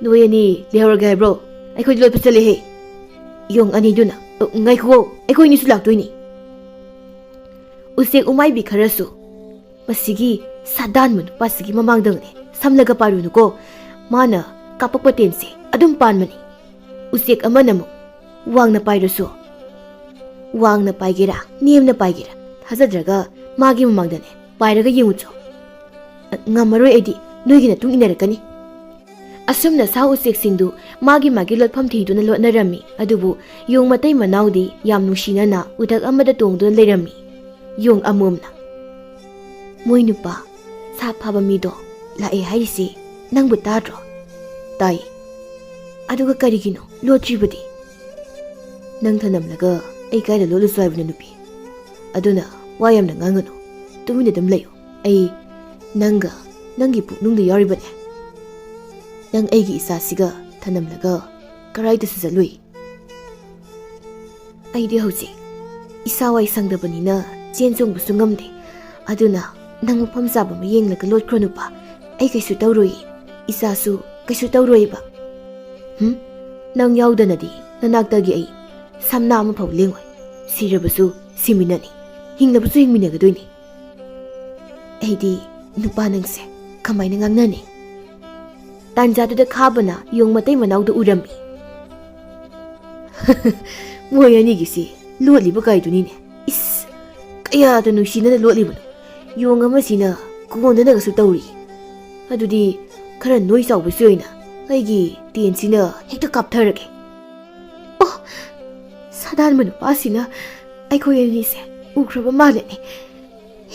"ꯅꯣꯏ ꯑꯅꯤ ꯂꯩꯍꯧꯔꯒꯦ ꯍꯥꯏꯕ꯭ꯔꯣ? ꯑꯩꯈꯣꯏꯗꯤ ꯂꯣꯠꯄ ꯆꯠꯂꯦꯍꯦ꯫" ꯌꯣꯡ ꯑꯅꯤꯗꯨꯅ, "ꯑ, ꯉꯥꯏꯈꯨꯑꯣ, ꯑꯩꯈꯣꯏ ꯑꯅꯤꯁꯨ ꯂꯥꯛꯇꯣꯏꯅꯤ꯫" ꯎꯆꯦꯛ ꯎꯃꯥꯏꯕꯤ ꯈꯔꯁꯨ, "ꯃꯁꯤꯒꯤ ꯁꯥꯗꯥꯟꯕ ꯅꯨꯄꯥꯁꯤꯒꯤ ꯃꯃꯥꯡꯗꯅꯦ ꯁꯝꯂꯒ ꯄꯥꯏꯔꯨꯅꯨꯀꯣ, ꯃꯥꯅ ꯀꯥꯞꯄꯛꯄ ꯇꯦꯟꯁꯦ ꯑꯗꯨꯝ ꯄꯥꯟꯕꯅꯤ꯫" ꯎꯆꯦꯛ ꯑꯃꯅ ꯑꯃꯨꯛ, "ꯋꯥꯡꯅ ꯄꯥꯏꯔꯁꯨ, ꯋꯥꯡꯅ ꯄꯥꯏꯒꯦꯔꯥ ꯅꯦꯝꯅ ꯄꯥꯏꯒꯦꯔꯥ, ꯊꯥꯖꯗ꯭ꯔꯒ ꯃꯥꯒꯤ ꯃꯃꯥꯡꯗꯅꯦ ꯄꯥꯏꯔꯒ ꯌꯦꯡꯉꯨꯆꯣ꯫ ꯉꯝꯃꯔꯣꯏ ꯑꯩꯗꯤ, ꯅꯣꯏꯒꯤ ꯃꯇꯨꯡ ꯏꯟꯅꯔꯛꯀꯅꯤ꯫" ꯑꯁꯨꯝꯅ ꯁꯥ ꯎꯆꯦꯛꯁꯤꯡꯗꯨ ꯃꯥꯒꯤ ꯃꯥꯒꯤ ꯂꯣꯠꯐꯝ ꯊꯤꯗꯨꯅ ꯂꯣꯠꯅꯔꯝꯃꯤ꯫ ꯑꯗꯨꯕꯨ ꯌꯣꯡ ꯃꯇꯩ ꯃꯅꯥꯎꯗꯤ ꯌꯥꯝ ꯅꯨꯡꯁꯤꯅꯅ ꯎꯊꯛ ꯑꯃꯗ ꯇꯣꯡꯗꯨꯅ ꯂꯩꯔꯝꯃꯤ꯫ ꯌꯣꯡ ꯑꯃꯣꯝꯅ, "ꯃꯣꯏ ꯅꯨꯄꯥ ꯁꯥ ꯐꯥꯕ ꯃꯤꯗꯣ ꯂꯥꯛꯑꯦ ꯍꯥꯏꯔꯤꯁꯤ ꯅꯪꯕꯨ ꯇꯥꯗ꯭ꯔꯣ?" "ꯇꯥꯏ꯫ ꯑꯗꯨꯒ ꯀꯔꯤꯒꯤꯅꯣ ꯂꯣꯠꯇ꯭ꯔꯤꯕꯗꯤ?" "ꯅꯪ ꯊꯅꯝꯂꯒ ꯑꯩ ꯀꯥꯏꯗ ꯂꯣꯠꯂꯨꯁꯨ ꯍꯥꯏꯕꯅꯣ ꯅꯨꯄꯤ? ꯑꯗꯨꯅ ꯋꯥ ꯌꯥꯝꯅ ꯉꯥꯡꯒꯅꯨ, ꯇꯨꯃꯤꯟꯅ ꯑꯗꯨꯝ ꯂꯩꯌꯨ꯫ ꯑꯩ ꯅꯪꯒ ꯅꯪꯒꯤ ꯄꯨꯛꯅꯨꯡꯗ ꯌꯥꯎꯔꯤꯕꯅꯦ꯫ ꯅꯪ ꯑꯩꯒꯤ ꯏꯆꯥꯁꯤꯒ ꯊꯅꯝꯂꯒ ꯀꯔꯥꯏꯗꯁꯨ ꯆꯠꯂꯨꯏ꯫" "ꯑꯩꯗꯤ ꯍꯧꯖꯤꯛ ꯏꯁꯥ ꯋꯥꯏ ꯁꯪꯗꯕꯅꯤꯅ ꯆꯦꯟ ꯆꯣꯡꯕꯁꯨ ꯉꯝꯗꯦ꯫ ꯑꯗꯨꯅ ꯅꯪ ꯃꯐꯝ ꯆꯥꯕ ꯑꯃ ꯌꯦꯡꯂꯒ ꯂꯣꯠꯈ꯭ꯔꯣ ꯅꯨꯄꯥ꯫ ꯑꯩ ꯀꯩꯁꯨ ꯇꯧꯔꯣꯏꯌꯦ꯫ ꯏꯆꯥꯁꯨ ꯀꯩꯁꯨ ꯇꯧꯔꯣꯏꯕ꯫" "ꯍꯨꯝ? ꯅꯪ ꯌꯥꯎꯗꯅꯗꯤ ꯅꯅꯥꯛꯇꯒꯤ ꯑꯩ ꯁꯝꯅꯥ ꯑꯃꯐꯥꯎ ꯂꯦꯡꯉꯣꯏ꯫ ꯁꯤꯔꯕꯁꯨ ꯁꯤꯃꯤꯟꯅꯅꯤ, ꯍꯤꯡꯂꯕꯁꯨ ꯍꯤꯡꯃꯤꯟꯅꯒꯗꯣꯏꯅꯤ꯫" "ꯑꯩꯗꯤ ꯅꯨꯄꯥ ꯅꯪꯁꯦ ꯀꯃꯥꯏꯅ ꯉꯥꯡꯅꯅꯤ?" ꯇꯥꯟꯖꯥꯗꯨꯗ ꯈꯥꯕꯅ ꯌꯣꯡ ꯃꯇꯩ ꯃꯅꯥꯎꯗ ꯎꯔꯝꯃꯤ꯫ "ꯃꯣꯏ ꯑꯅꯤꯒꯤꯁꯤ ꯂꯣꯠꯂꯤꯕ ꯀꯥꯏꯗꯨꯅꯤꯅꯦ꯫ ꯏꯁ, ꯀꯌꯥꯗ ꯅꯨꯡꯁꯤꯅꯅ ꯂꯣꯠꯂꯤꯕꯅꯣ꯫ ꯌꯣꯡ ꯑꯃꯁꯤꯅ ꯀꯣꯟꯗꯅꯒꯁꯨ ꯇꯧꯔꯤ꯫ ꯑꯗꯨꯗꯤ ꯈꯔ ꯅꯣꯏ ꯆꯥꯎꯕꯁꯤ ꯑꯣꯏꯅ ꯑꯩꯒꯤ ꯇꯦꯟꯁꯤꯅ ꯍꯦꯛꯇ ꯀꯥꯞꯊꯔꯒꯦ꯫ ꯑꯣ, ꯁꯥꯗꯥꯟꯕ ꯅꯨꯄꯥꯁꯤꯅ ꯑꯩꯈꯣꯏ ꯑꯅꯤꯁꯦ ꯎꯈ꯭ꯔꯕ ꯃꯥꯜꯂꯦꯅꯦ꯫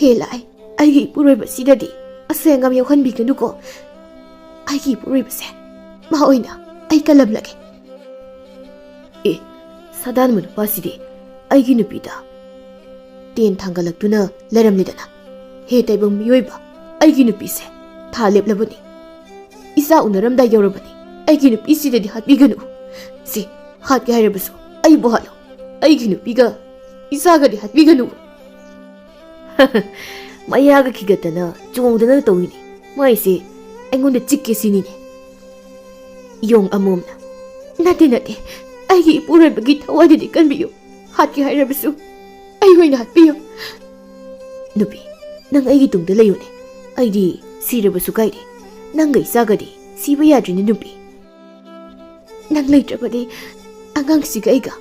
ꯍꯦ ꯂꯥꯏ, ꯑꯩꯒꯤ ꯏꯄꯨꯔꯣꯏꯕꯁꯤꯗꯗꯤ ꯑꯁꯣꯏ ꯑꯉꯥꯝ ꯌꯥꯎꯍꯟꯕꯤꯒꯅꯨꯀꯣ꯫ ꯑꯩꯒꯤ ꯏꯄꯨꯔꯣꯏꯕꯁꯦ ꯃꯥ ꯑꯣꯏꯅ ꯑꯩ ꯀꯜꯂꯝꯂꯒꯦ꯫ ꯑꯦ, ꯁꯥꯗꯥꯟꯕ ꯅꯨꯄꯥꯁꯤꯗꯤ ꯑꯩꯒꯤ ꯅꯨꯄꯤꯗ ꯇꯦꯟ ꯊꯥꯡꯒꯠꯂꯛꯇꯨꯅ ꯂꯩꯔꯝꯂꯦꯗꯅ꯫ ꯍꯦ ꯇꯥꯏꯕꯪ ꯃꯤꯑꯣꯏꯕ, ꯑꯩꯒꯤ ꯅꯨꯄꯤꯁꯦ ꯊꯥ ꯂꯦꯞꯂꯕꯅꯤ꯫ ꯏꯆꯥ ꯎꯅꯔꯝꯗꯥꯏ ꯌꯧꯔꯕꯅꯤ꯫ ꯑꯩꯒꯤ ꯅꯨꯄꯤꯁꯤꯗꯗꯤ ꯍꯥꯠꯄꯤꯒꯅꯨ꯫ ꯁꯤ, ꯍꯥꯠꯀꯦ ꯍꯥꯏꯔꯕꯁꯨ ꯑꯩꯕꯨ ꯍꯥꯠꯂꯣ꯫ ꯑꯩꯒꯤ ꯅꯨꯄꯤꯒ ꯏꯆꯥꯒꯗꯤ ꯍꯥꯠꯄꯤꯒꯅꯨ꯫ ꯃꯌꯥꯒ ꯈꯤꯒꯠꯇꯅ ꯆꯣꯡꯗꯅ ꯇꯧꯏꯅꯦ꯫ ꯃꯥꯏꯁꯦ ꯑꯩꯉꯣꯟꯗ ꯆꯤꯛꯀꯦ ꯁꯤꯅꯤꯅꯦ꯫ ꯌꯣꯡ ꯑꯃꯣꯝꯅ, "ꯅꯠꯇꯦ, ꯅꯠꯇꯦ, ꯑꯩꯒꯤ ꯏꯄꯨꯔꯣꯏꯕꯒꯤ ꯊꯋꯥꯏꯗꯨꯗꯤ ꯀꯟꯕꯤꯌꯨ꯫ ꯍꯥꯠꯀꯦ ꯍꯥꯏꯔꯕꯁꯨ ꯑꯩ ꯑꯣꯏꯅ ꯍꯥꯠꯄꯤꯌꯨ꯫" ꯅꯨꯄꯤ, ꯅꯪ ꯑꯩꯒꯤ ꯇꯨꯡꯗ ꯂꯩꯌꯨꯅꯦ꯫ ꯑꯩꯗꯤ ꯁꯤꯔꯕꯁꯨ ꯀꯥꯏꯗꯦ꯫ ꯅꯪꯒ ꯏꯆꯥꯒꯗꯤ ꯁꯤꯕ ꯌꯥꯗ꯭ꯔꯤꯅꯦ ꯅꯨꯄꯤ꯫ ꯅꯪ ꯂꯩꯇ꯭ꯔꯕꯗꯤ ꯑꯉꯥꯡꯁꯤꯒ ꯑꯩꯒ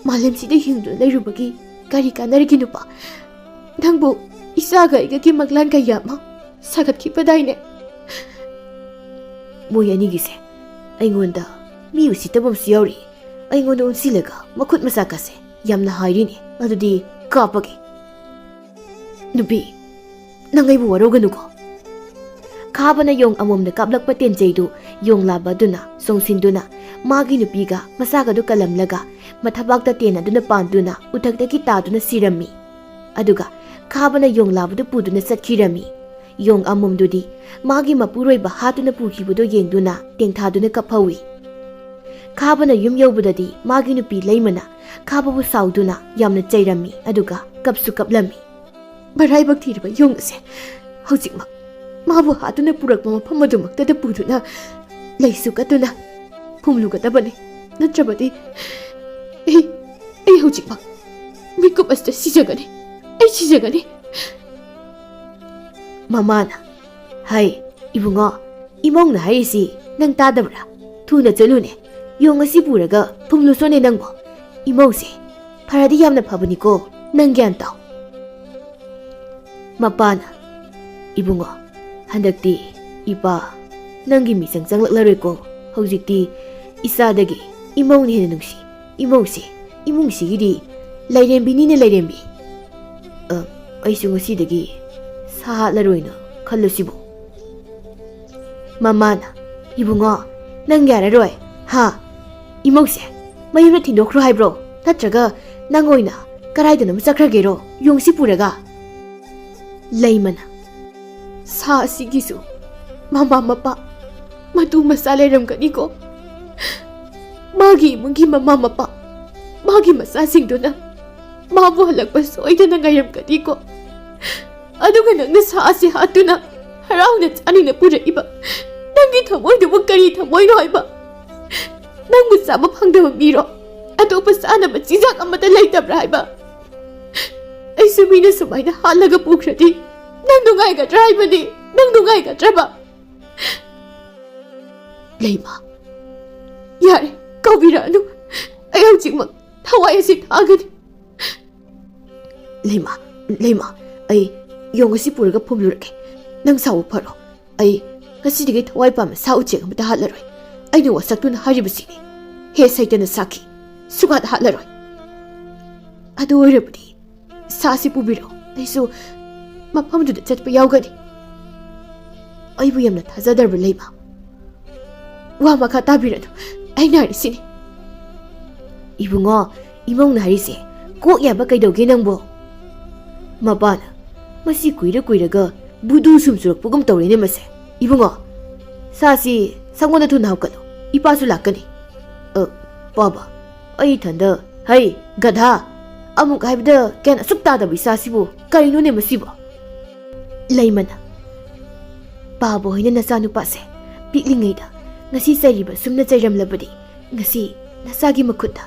ꯃꯥꯂꯦꯝꯁꯤꯗ ꯍꯤꯡꯗꯨꯅ ꯂꯩꯔꯨꯕꯒꯤ ꯀꯔꯤ ꯀꯥꯟꯅꯔꯤꯒꯦ ꯅꯨꯄꯥ? ꯅꯪꯕꯨ ꯏꯆꯥꯒ ꯑꯩꯒꯒꯤ ꯃꯪꯂꯥꯟ ꯀꯌꯥ ꯑꯃ ꯁꯥꯒꯠꯈꯤꯕꯗꯥꯏꯅꯦ? ꯃꯣꯏ ꯑꯅꯤꯒꯤꯁꯦ ꯑꯩꯉꯣꯟꯗ ꯃꯤ ꯎꯁꯤꯠꯇꯕ ꯑꯃꯁꯨ ꯌꯥꯎꯔꯤ꯫ ꯑꯩꯉꯣꯟꯗ ꯑꯣꯟꯁꯤꯜꯂꯒ ꯃꯈꯨꯠ ꯃꯁꯥꯀꯥꯁꯦ ꯌꯥꯝꯅ ꯍꯥꯏꯔꯤꯅꯦ꯫ ꯑꯗꯨꯗꯤ ꯀꯥꯞꯄꯒꯦ꯫ ꯅꯨꯄꯤ, ꯅꯪ ꯑꯩꯕꯨ ꯋꯥꯔꯧꯒꯅꯨꯀꯣ꯫ ꯈꯥꯕꯅ ꯌꯣꯡ ꯑꯃꯣꯝꯗ ꯀꯥꯞꯂꯛꯄ ꯇꯦꯟꯖꯩꯗꯨ ꯌꯣꯡ ꯂꯥꯕ ꯑꯗꯨꯅ ꯆꯣꯡꯁꯤꯟꯗꯨꯅ ꯃꯥꯒꯤ ꯅꯨꯄꯤꯒ ꯃꯆꯥꯒꯗꯨ ꯀꯜꯂꯝꯂꯒ ꯃꯊꯕꯥꯛꯇ ꯇꯦꯟ ꯑꯗꯨꯅ ꯄꯥꯟꯗꯨꯅ ꯎꯊꯛꯇꯒꯤ ꯇꯥꯗꯨꯅ ꯁꯤꯔꯝꯃꯤ꯫ ꯑꯗꯨꯒ ꯈꯥꯕꯅ ꯌꯣꯡ ꯂꯥꯕꯗꯨ ꯄꯨꯗꯨꯅ ꯆꯠꯈꯤꯔꯝꯃꯤ꯫ ꯌꯣꯡ ꯑꯃꯣꯝꯗꯨꯗꯤ ꯃꯥꯒꯤ ꯃꯄꯨꯔꯣꯏꯕ ꯍꯥꯠꯇꯨꯅ ꯄꯨꯈꯤꯕꯗꯨ ꯌꯦꯡꯗꯨꯅ ꯇꯦꯡꯊꯥꯗꯨꯅ ꯀꯞꯍꯧꯏ꯫ ꯈꯥꯕꯅ ꯌꯨꯝ ꯌꯧꯕꯗꯗꯤ ꯃꯥꯒꯤ ꯅꯨꯄꯤ ꯂꯩꯃꯅ ꯈꯥꯕꯕꯨ ꯁꯥꯎꯗꯨꯅ ꯌꯥꯝꯅ ꯆꯩꯔꯝꯃꯤ, ꯑꯗꯨꯒ ꯀꯞꯁꯨ ꯀꯞꯂꯝꯃꯤ꯫ ꯃꯔꯥꯏꯕꯛ ꯊꯤꯔꯕ ꯌꯣꯡ ꯑꯁꯦ ꯍꯧꯖꯤꯛꯃꯛ ꯃꯥꯕꯨ ꯍꯥꯠꯇꯨꯅ ꯄꯨꯔꯛꯄ ꯃꯐꯝ ꯑꯗꯨꯃꯛꯇꯗ ꯄꯨꯗꯨꯅ ꯂꯩꯁꯨ ꯀꯠꯇꯨꯅ ꯐꯨꯝꯂꯨꯒꯗꯕꯅꯤ꯫ ꯅꯠꯇ꯭ꯔꯕꯗꯤ ꯑꯩ, ꯑꯩ ꯍꯧꯖꯤꯛꯃꯛ ꯃꯤꯀꯨꯞ ꯑꯁꯤꯗ ꯁꯤꯖꯒꯅꯤ꯫ ꯑꯩ ꯁꯤꯖꯒꯅꯤ꯫ ꯃꯃꯥꯅ, "ꯍꯩ, ꯏꯕꯨꯡꯉꯣ, ꯏꯃꯧꯅ ꯍꯥꯏꯔꯤꯁꯤ ꯅꯪ ꯇꯥꯗꯕ꯭ꯔꯥ? ꯊꯨꯅ ꯆꯠꯂꯨꯅꯦ꯫ ꯌꯣꯡ ꯑꯁꯤ ꯄꯨꯔꯒ ꯐꯨꯝꯂꯨꯁꯣꯅꯦ ꯅꯪꯕꯣ꯫ ꯏꯃꯧꯁꯦ ꯐꯔꯗꯤ ꯌꯥꯝꯅ ꯐꯕꯅꯤꯀꯣ꯫ ꯅꯪ ꯒ꯭ꯌꯥꯟ ꯇꯥꯎ꯫" ꯃꯄꯥꯅ, "ꯏꯕꯨꯡꯉꯣ, ꯍꯟꯗꯛꯇꯤ ꯏꯄꯥ ꯅꯪꯒꯤ ꯃꯤꯆꯪ ꯆꯪꯂꯛꯂꯔꯣꯏꯀꯣ꯫ ꯍꯧꯖꯤꯛꯇꯤ ꯏꯆꯥꯗꯒꯤ ꯏꯃꯧꯅ ꯍꯦꯟꯅ ꯅꯨꯡꯁꯤ꯫ ꯏꯃꯧꯁꯦ, ꯏꯃꯨꯡꯁꯤꯒꯤꯗꯤ ꯂꯥꯏꯔꯦꯝꯕꯤꯅꯤꯅ ꯂꯥꯏꯔꯦꯝꯕꯤ꯫ ꯑ, ꯑꯩꯁꯨ ꯉꯁꯤꯗꯒꯤ ꯁꯥ ꯍꯥꯠꯂꯔꯣꯏꯅ ꯈꯜꯂꯁꯤꯕꯨ?" ꯃꯃꯥꯅ, "ꯏꯕꯨꯡꯉꯣ, ꯅꯪ ꯌꯥꯔꯔꯣꯏ, ꯍꯥ? ꯏꯃꯧꯁꯦ ꯃꯌꯨꯝꯗ ꯊꯤꯟꯗꯣꯛꯈ꯭ꯔꯣ ꯍꯥꯏꯕ꯭ꯔꯣ? ꯅꯠꯇ꯭ꯔꯒ ꯅꯪ ꯑꯣꯏꯅ ꯀꯔꯥꯏꯗꯅꯣꯃ ꯆꯠꯈ꯭ꯔꯒꯦꯔꯣ, ꯌꯣꯡꯁꯤ ꯄꯨꯔꯒ?" ꯂꯩꯃꯅ, "ꯁꯥ ꯑꯁꯤꯒꯤꯁꯨ ꯃꯃꯥ ꯃꯄꯥ, ꯃꯇꯨ ꯃꯆꯥ ꯂꯩꯔꯝꯒꯅꯤꯀꯣ꯫ ꯃꯥꯒꯤ ꯏꯃꯨꯡꯒꯤ ꯃꯃꯥ ꯃꯄꯥ, ꯃꯥꯒꯤ ꯃꯆꯥꯁꯤꯡꯗꯨꯅ ꯃꯥꯕꯨ ꯍꯜꯂꯛꯄ ꯁꯣꯏꯗꯅ ꯉꯥꯏꯔꯝꯒꯅꯤꯀꯣ꯫ ꯑꯗꯨꯒ ꯅꯪꯅ ꯁꯥ ꯑꯁꯤ ꯍꯥꯠꯇꯨꯅ ꯍꯔꯥꯎꯅ ꯆꯥꯅꯤꯅ ꯄꯨꯔꯛꯏꯕ ꯅꯪꯒꯤ ꯊꯃꯣꯏꯗꯨꯕꯨ ꯀꯔꯤ ꯊꯃꯣꯏꯅꯣ ꯍꯥꯏꯕ? ꯅꯪꯕꯨ ꯆꯥꯕ ꯐꯪꯗꯕ ꯃꯤꯔꯣ? ꯑꯇꯣꯞꯄ ꯆꯥꯅꯕ ꯆꯤꯟꯖꯥꯛ ꯑꯃꯠꯇ ꯂꯩꯇꯕ꯭ꯔꯥ ꯍꯥꯏꯕ? ꯑꯩꯁꯨ ꯃꯤꯅ ꯁꯨꯃꯥꯏꯅ ꯍꯥꯠꯂꯒ ꯄꯨꯈ꯭ꯔꯗꯤ ꯅꯪ ꯅꯨꯡꯉꯥꯏꯒꯗ꯭ꯔꯥ ꯍꯥꯏꯕꯅꯤ? ꯅꯪ ꯅꯨꯡꯉꯥꯏꯒꯗ꯭ꯔꯕ?" "ꯂꯩꯃ, ꯌꯥꯔꯦ, ꯀꯧꯕꯤꯔꯛꯑꯅꯨ꯫ ꯑꯩ ꯍꯧꯖꯤꯛꯃꯛ ꯊꯋꯥꯏ ꯑꯁꯤ ꯊꯥꯒꯅꯤ꯫" "ꯂꯩꯃ, ꯂꯩꯃ, ꯑꯩ ꯌꯣꯡ ꯑꯁꯤ ꯄꯨꯔꯒ ꯐꯨꯝꯂꯨꯔꯒꯦ꯫ ꯅꯪ ꯁꯥꯎꯕ ꯐꯔꯣ꯫ ꯑꯩ ꯉꯁꯤꯗꯒꯤ ꯊꯋꯥꯏ ꯄꯥꯟꯕ ꯁꯥ ꯎꯆꯦꯛ ꯑꯃꯠꯇ ꯍꯥꯠꯂꯔꯣꯏ꯫ ꯑꯩꯅ ꯋꯥꯁꯛꯇꯨꯅ ꯍꯥꯏꯔꯤꯕꯁꯤꯅꯤ꯫ ꯍꯦ ꯁꯩꯇꯅ ꯁꯥꯈꯤ, ꯁꯨꯡꯍꯥꯠ ꯍꯥꯠꯂꯔꯣꯏ꯫ ꯑꯗꯨ ꯑꯣꯏꯔꯕꯗꯤ ꯁꯥꯁꯤ ꯄꯨꯕꯤꯔꯣ, ꯑꯩꯁꯨ ꯃꯐꯝꯗꯨꯗ ꯆꯠꯄ ꯌꯥꯎꯒꯅꯤ꯫" "ꯑꯩꯕꯨ ꯌꯥꯝꯅ ꯊꯥꯖꯗ꯭ꯔꯕ ꯂꯩꯃ? ꯋꯥ ꯃꯈꯥ ꯇꯥꯕꯤꯔꯅꯨ, ꯑꯩꯅ ꯍꯥꯏꯔꯤꯁꯤꯅꯤ꯫" "ꯏꯕꯨꯡꯉꯣ, ꯏꯃꯧꯅ ꯍꯥꯏꯔꯤꯁꯦ ꯀꯣꯛ ꯌꯥꯕ ꯀꯩꯗꯧꯒꯦ ꯅꯪꯕꯣ?" ꯃꯄꯥꯅ, "ꯃꯁꯤ ꯀꯨꯏꯔ ꯀꯨꯏꯔꯒ ꯕꯨꯗꯨ ꯁꯨꯝ ꯆꯨꯔꯛꯄꯒꯨꯝ ꯇꯧꯔꯦꯅꯦ ꯃꯁꯦ꯫ ꯏꯕꯨꯡꯉꯣ, ꯁꯥꯁꯤ ꯁꯪꯒꯣꯟꯗ ꯊꯨꯅ ꯍꯧꯒꯠꯂꯨ, ꯏꯄꯥꯁꯨ ꯂꯥꯛꯀꯅꯤ꯫" "ꯑ, ꯄꯥꯕ, ꯑꯩ ꯏꯊꯟꯗ, ꯍꯩ, ꯒꯙꯥ, ꯑꯃꯨꯛ ꯍꯥꯏꯕꯗ ꯒ꯭ꯌꯥꯟ ꯑꯁꯨꯛ ꯇꯥꯗꯕ ꯏꯆꯥꯁꯤꯕꯨ ꯀꯔꯤꯅꯣꯅꯦ ꯃꯁꯤꯕꯣ?" ꯂꯩꯃꯅ, "ꯄꯥꯕ ꯍꯣꯏꯅ ꯅꯆꯥꯅꯨꯄꯥꯁꯦ ꯄꯤꯛꯂꯤꯉꯩꯗ ꯉꯁꯤ ꯆꯩꯔꯤꯕ ꯁꯨꯝꯅ ꯆꯩꯔꯝꯂꯕꯗꯤ ꯉꯁꯤ ꯅꯆꯥꯒꯤ ꯃꯈꯨꯠꯇ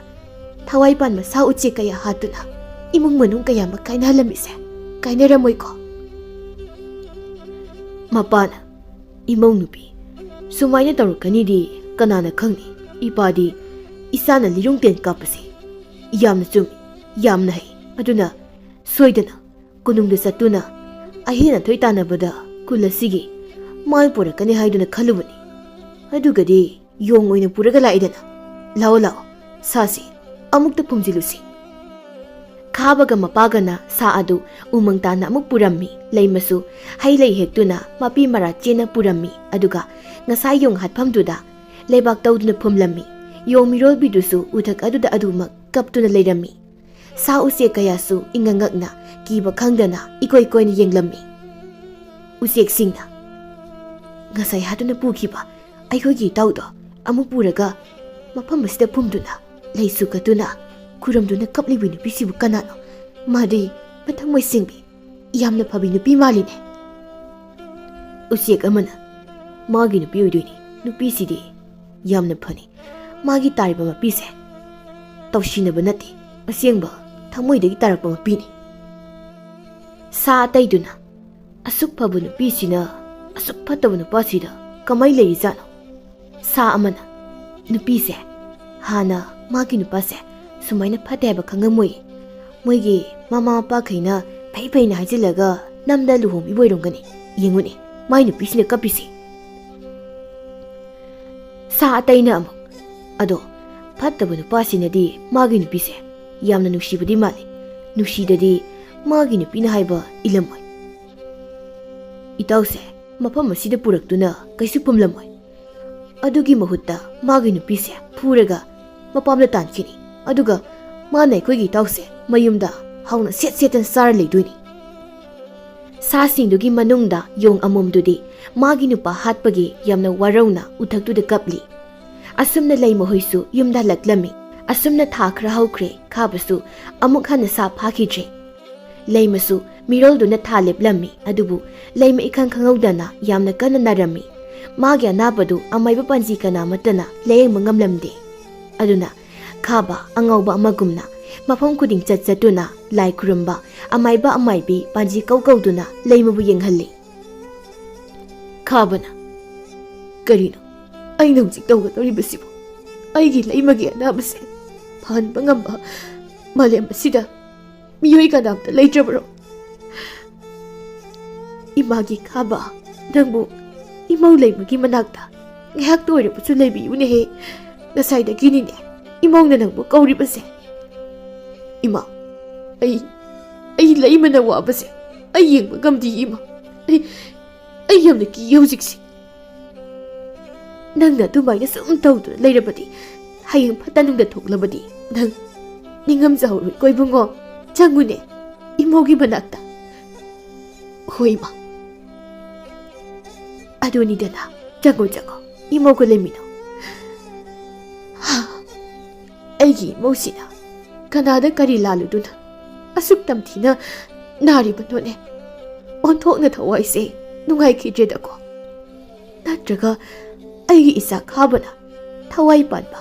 ꯊꯋꯥꯏ ꯄꯥꯟꯕ ꯁꯥ ꯎꯆꯦꯛ ꯀꯌꯥ ꯍꯥꯠꯇꯨꯅ ꯏꯃꯨꯡ ꯃꯅꯨꯡ ꯀꯌꯥꯃꯛ ꯀꯥꯏꯅꯍꯜꯂꯝꯃꯤꯁꯦ ꯀꯥꯏꯅꯔꯝꯃꯣꯏꯀꯣ?" ꯃꯄꯥꯅ, "ꯏꯃꯧ ꯅꯨꯄꯤ, ꯁꯨꯃꯥꯏꯅ ꯇꯧꯔꯛꯀꯅꯤꯗꯤ ꯀꯅꯥꯅ ꯈꯪꯅꯤ? ꯏꯄꯥꯗꯤ ꯏꯆꯥꯅ ꯂꯤꯔꯨꯡ ꯇꯦꯟ ꯀꯥꯞꯄꯁꯦ ꯌꯥꯝꯅ ꯆꯨꯝꯃꯤ, ꯌꯥꯝꯅ ꯍꯩ꯫ ꯑꯗꯨꯅ ꯁꯣꯏꯗꯅ ꯀꯣꯅꯨꯡꯗ ꯆꯠꯇꯨꯅ ꯑꯍꯦꯟ ꯑꯊꯣꯏ ꯇꯥꯟꯅꯕꯗ ꯀꯨꯜ ꯑꯁꯤꯒꯤ ꯃꯥꯏ ꯄꯨꯔꯛꯀꯅꯤ ꯍꯥꯏꯗꯨꯅ ꯈꯜꯂꯨꯕꯅꯤ꯫ ꯑꯗꯨꯒꯗꯤ ꯌꯣꯡ ꯑꯣꯏꯅ ꯄꯨꯔꯒ ꯂꯥꯛꯏꯗꯅ꯫ ꯂꯥꯛꯑꯣ ꯂꯥꯛꯑꯣ, ꯁꯥꯁꯤ ꯑꯃꯨꯛꯇ ꯐꯨꯝꯖꯤꯜꯂꯨꯁꯤ꯫ ꯈꯥꯕꯒ ꯃꯄꯥꯒꯅ ꯁꯥ ꯑꯗꯨ ꯎꯃꯪ ꯇꯥꯅ ꯑꯃꯨꯛ ꯄꯨꯔꯝꯃꯤ꯫ ꯂꯩꯃꯁꯨ ꯍꯩ ꯂꯩ ꯍꯦꯛꯇꯨꯅ ꯃꯄꯤ ꯃꯔꯥ ꯆꯦꯟꯅ ꯄꯨꯔꯝꯃꯤ꯫ ꯑꯗꯨꯒ ꯉꯁꯥꯏ ꯌꯣꯡ ꯍꯥꯠꯐꯝꯗꯨꯗ ꯂꯩꯕꯥꯛ ꯇꯧꯗꯨꯅ ꯐꯨꯝꯂꯝꯃꯤ꯫ ꯌꯣꯡ ꯃꯤꯔꯣꯜꯕꯤꯗꯨꯁꯨ ꯎꯊꯛ ꯑꯗꯨꯗ ꯑꯗꯨꯃꯛ ꯀꯞꯇꯨꯅ ꯂꯩꯔꯝꯃꯤ꯫ ꯁꯥ ꯎꯆꯦꯛ ꯀꯌꯥꯁꯨ ꯏꯉꯛ ꯉꯛꯅ ꯀꯤꯕ ꯈꯪꯗꯅ ꯏꯀꯣꯏ ꯀꯣꯏꯅ ꯌꯦꯡꯂꯝꯃꯤ꯫ ꯎꯆꯦꯛꯁꯤꯡꯅ ꯉꯁꯥꯏ ꯍꯥꯠꯇꯨꯅ ꯄꯨꯈꯤꯕ ꯑꯩꯈꯣꯏꯒꯤ ꯏꯇꯥꯎꯗꯣ ꯑꯃꯨꯛ ꯄꯨꯔꯒ ꯃꯐꯝ ꯑꯁꯤꯗ ꯐꯨꯝꯗꯨꯅ ꯂꯩꯁꯨ ꯀꯠꯇꯨꯅ ꯈꯨꯔꯨꯝꯗꯨꯅ ꯀꯞꯂꯤꯕꯤ ꯅꯨꯄꯤꯁꯤꯕꯨ ꯀꯅꯥꯅꯣ? ꯃꯥꯗꯤ ꯃꯊꯃꯣꯏ ꯁꯦꯡꯕꯤ, ꯌꯥꯝꯅ ꯐꯕꯤ ꯅꯨꯄꯤ ꯃꯥꯜꯂꯤꯅꯦ꯫ ꯎꯆꯦꯛ ꯑꯃꯅ, "ꯃꯥꯒꯤ ꯅꯨꯄꯤ ꯑꯣꯏꯗꯣꯏꯅꯤ꯫ ꯅꯨꯄꯤꯁꯤꯗꯤ ꯌꯥꯝꯅ ꯐꯅꯤ꯫ ꯃꯥꯒꯤ ꯇꯥꯔꯤꯕ ꯃꯄꯤꯁꯦ ꯇꯧꯁꯤꯟꯅꯕ ꯅꯠꯇꯦ, ꯑꯁꯦꯡꯕ ꯊꯃꯣꯏꯗꯒꯤ ꯇꯥꯔꯛꯄ ꯃꯄꯤꯅꯤ"꯫ ꯁꯥ ꯑꯇꯩꯗꯨꯅ, "ꯑꯁꯨꯛ ꯐꯕ ꯅꯨꯄꯤꯁꯤꯅ ꯑꯁꯨꯛ ꯐꯠꯇꯕ ꯅꯨꯄꯥꯁꯤꯗ ꯀꯃꯥꯏ ꯂꯩꯔꯤꯖꯥꯠꯅꯣ?" ꯁꯥ ꯑꯃꯅ, "ꯅꯨꯄꯤꯁꯦ ꯍꯥꯟꯅ ꯃꯥꯒꯤ ꯅꯨꯄꯥꯁꯦ ꯁꯨꯃꯥꯏꯅ ꯐꯠꯇꯦ ꯍꯥꯏꯕ ꯈꯪꯉꯝꯃꯣꯏ꯫ ꯃꯣꯏꯒꯤ ꯃꯃꯥ ꯃꯄꯥꯈꯩꯅ ꯐꯩ ꯐꯩꯅ ꯍꯥꯏꯖꯤꯜꯂꯒ ꯅꯝꯗ ꯂꯨꯍꯣꯡꯕꯤꯕ ꯑꯣꯏꯔꯝꯒꯅꯤ꯫ ꯌꯦꯡꯉꯨꯅꯦ, ꯃꯥꯏ ꯅꯨꯄꯤꯁꯤꯅ ꯀꯞꯄꯤꯁꯦ"꯫ ꯁꯥ ꯑꯇꯩꯅ ꯑꯃꯨꯛ, "ꯑꯗꯣ ꯐꯠꯇꯕ ꯅꯨꯄꯥꯁꯤꯅꯗꯤ ꯃꯥꯒꯤ ꯅꯨꯄꯤꯁꯦ ꯌꯥꯝꯅ ꯅꯨꯡꯁꯤꯕꯗꯤ ꯃꯥꯜꯂꯤ꯫ ꯅꯨꯡꯁꯤꯗꯗꯤ ꯃꯥꯒꯤ ꯅꯨꯄꯤꯅ ꯍꯥꯏꯕ ꯏꯜꯂꯝꯃꯣꯏ꯫ ꯏꯇꯥꯎꯁꯦ ꯃꯐꯝ ꯑꯁꯤꯗ ꯄꯨꯔꯛꯇꯨꯅ ꯀꯩꯁꯨ ꯄꯨꯝꯂꯝꯃꯣꯏ꯫ ꯑꯗꯨꯒꯤ ꯃꯍꯨꯠꯇ ꯃꯥꯒꯤ ꯅꯨꯄꯤꯁꯦ ꯐꯨꯔꯒ ꯃꯄꯥꯝꯗ ꯇꯥꯟꯈꯤꯅꯤ꯫ ꯑꯗꯨꯒ ꯃꯥꯅ ꯑꯩꯈꯣꯏꯒꯤ ꯏꯇꯥꯎꯁꯦ ꯃꯌꯨꯝꯗ ꯍꯥꯎꯅ ꯁꯦꯠ ꯁꯦꯠꯇꯅ ꯆꯥꯔ ꯂꯩꯗꯣꯏꯅꯤ"꯫ ꯁꯥꯁꯤꯡꯗꯨꯒꯤ ꯃꯅꯨꯡꯗ ꯌꯣꯡ ꯑꯃꯣꯝꯗꯨꯗꯤ ꯃꯥꯒꯤ ꯅꯨꯄꯥ ꯍꯥꯠꯄꯒꯤ ꯌꯥꯝꯅ ꯋꯥꯔꯧꯅ ꯎꯊꯛꯇꯨꯗ ꯀꯞꯂꯤ꯫ ꯑꯁꯨꯝꯅ ꯂꯩꯃꯍꯣꯏꯁꯨ ꯌꯨꯝꯗ ꯍꯜꯂꯛꯂꯝꯃꯤ꯫ ꯑꯁꯨꯝꯅ ꯊꯥ ꯈꯔ ꯍꯧꯈ꯭ꯔꯦ꯫ ꯈꯥꯕꯁꯨ ꯑꯃꯨꯛ ꯍꯟꯅ ꯁꯥ ꯐꯥꯈꯤꯗ꯭ꯔꯦ꯫ ꯂꯩꯃꯁꯨ ꯃꯤꯔꯣꯜꯗꯨꯅ ꯊꯥ ꯂꯦꯞꯂꯝꯃꯤ꯫ ꯑꯗꯨꯕꯨ ꯂꯩꯃ ꯏꯈꯪ ꯈꯪꯍꯧꯗꯅ ꯌꯥꯝꯅ ꯀꯟꯅ ꯅꯥꯔꯝꯃꯤ꯫ ꯃꯥꯒꯤ ꯑꯅꯥꯕꯗꯨ ꯑꯃꯥꯏꯕ ꯄꯥꯟꯖꯤ ꯀꯅꯥ ꯑꯃꯠꯇꯅ ꯂꯥꯌꯦꯡꯕ ꯉꯝꯂꯝꯗꯦ꯫ ꯑꯗꯨꯅ ꯈꯥꯕ ꯑꯉꯥꯎꯕ ꯑꯃꯒꯨꯝꯅ ꯃꯐꯝ ꯈꯨꯗꯤꯡ ꯆꯠ ꯆꯠꯇꯨꯅ ꯂꯥꯏ ꯈꯨꯔꯨꯝꯕ, ꯑꯃꯥꯏꯕ ꯑꯃꯥꯏꯕꯤ ꯄꯥꯟꯖꯤ ꯀꯧ ꯀꯧꯗꯨꯅ ꯂꯩꯃꯕꯨ ꯌꯦꯡꯍꯜꯂꯤ꯫ ꯈꯥꯕꯅ, "ꯀꯔꯤꯅꯣ? ꯑꯩꯅ ꯍꯧꯖꯤꯛ ꯇꯧꯒꯗꯧꯔꯤꯕꯁꯤꯕꯨ? ꯑꯩꯒꯤ ꯂꯩꯃꯒꯤ ꯑꯅꯥꯕꯁꯦ ꯐꯍꯟꯕ ꯉꯝꯕ ꯃꯥꯂꯦꯝ ꯑꯁꯤꯗ ꯃꯤꯑꯣꯏ ꯀꯅꯥꯝꯇ ꯂꯩꯇ꯭ꯔꯕ꯭ꯔꯣ?" ꯏꯃꯥꯒꯤ ꯈꯥꯕ, ꯅꯪꯕꯨ ꯏꯃꯧ ꯂꯩꯃꯒꯤ ꯃꯅꯥꯛꯇ ꯉꯥꯏꯍꯥꯛꯇ ꯑꯣꯏꯔꯕꯁꯨ ꯂꯩꯕꯤꯌꯨꯅꯦꯍꯦ꯫ ꯉꯁꯥꯏꯗꯒꯤꯅꯤꯅꯦ ꯏꯃꯧꯅ ꯅꯪꯕꯨ ꯀꯧꯔꯤꯕꯁꯦ꯫ ꯏꯃꯥ, ꯑꯩ, ꯑꯩ ꯂꯩꯃꯅ ꯋꯥꯕꯁꯦ ꯑꯩ ꯌꯦꯡꯕ ꯉꯝꯗꯦ ꯏꯃꯥ꯫ ꯑꯩ, ꯑꯩ ꯌꯥꯝꯅ ꯀꯤꯌꯦ ꯍꯧꯖꯤꯛꯁꯦ꯫ ꯅꯪꯅ ꯑꯗꯨꯃꯥꯏꯅ ꯁꯨꯝ ꯇꯧꯗꯨꯅ ꯂꯩꯔꯕꯗꯤ, ꯍꯌꯦꯡ ꯐꯠꯇ ꯅꯨꯡꯗ ꯊꯣꯛꯂꯕꯗꯤ ꯅꯪ ꯅꯤꯡꯉꯝꯖꯍꯧꯔꯣꯏꯀꯣ ꯏꯕꯨꯡꯉꯣ꯫ ꯆꯪꯉꯨꯅꯦ ꯏꯃꯧꯒꯤ ꯃꯅꯥꯛꯇ꯫ ꯍꯣꯏ ꯏꯃꯥ꯫ ꯑꯗꯨꯅꯤꯗꯅ, ꯆꯪꯉꯣ ꯆꯪꯉꯣ, ꯏꯃꯧꯒ ꯂꯩꯃꯤꯟꯅꯧ꯫ ꯍꯥ, ꯑꯩꯒꯤ ꯏꯃꯧꯁꯤꯅ ꯀꯅꯥꯗ ꯀꯔꯤ ꯂꯥꯜꯂꯨꯗꯨꯅ ꯑꯁꯨꯛ ꯇꯝꯊꯤꯅ ꯅꯥꯔꯤꯕꯅꯣꯅꯦ? ꯑꯣꯟꯊꯣꯛꯅ ꯊꯋꯥꯏꯁꯦ ꯅꯨꯡꯉꯥꯏꯈꯤꯗ꯭ꯔꯦꯗꯀꯣ꯫ ꯅꯠꯇ꯭ꯔꯒ ꯑꯩꯒꯤ ꯏꯆꯥ ꯈꯥꯕꯅ ꯊꯋꯥꯏ ꯄꯥꯟꯕ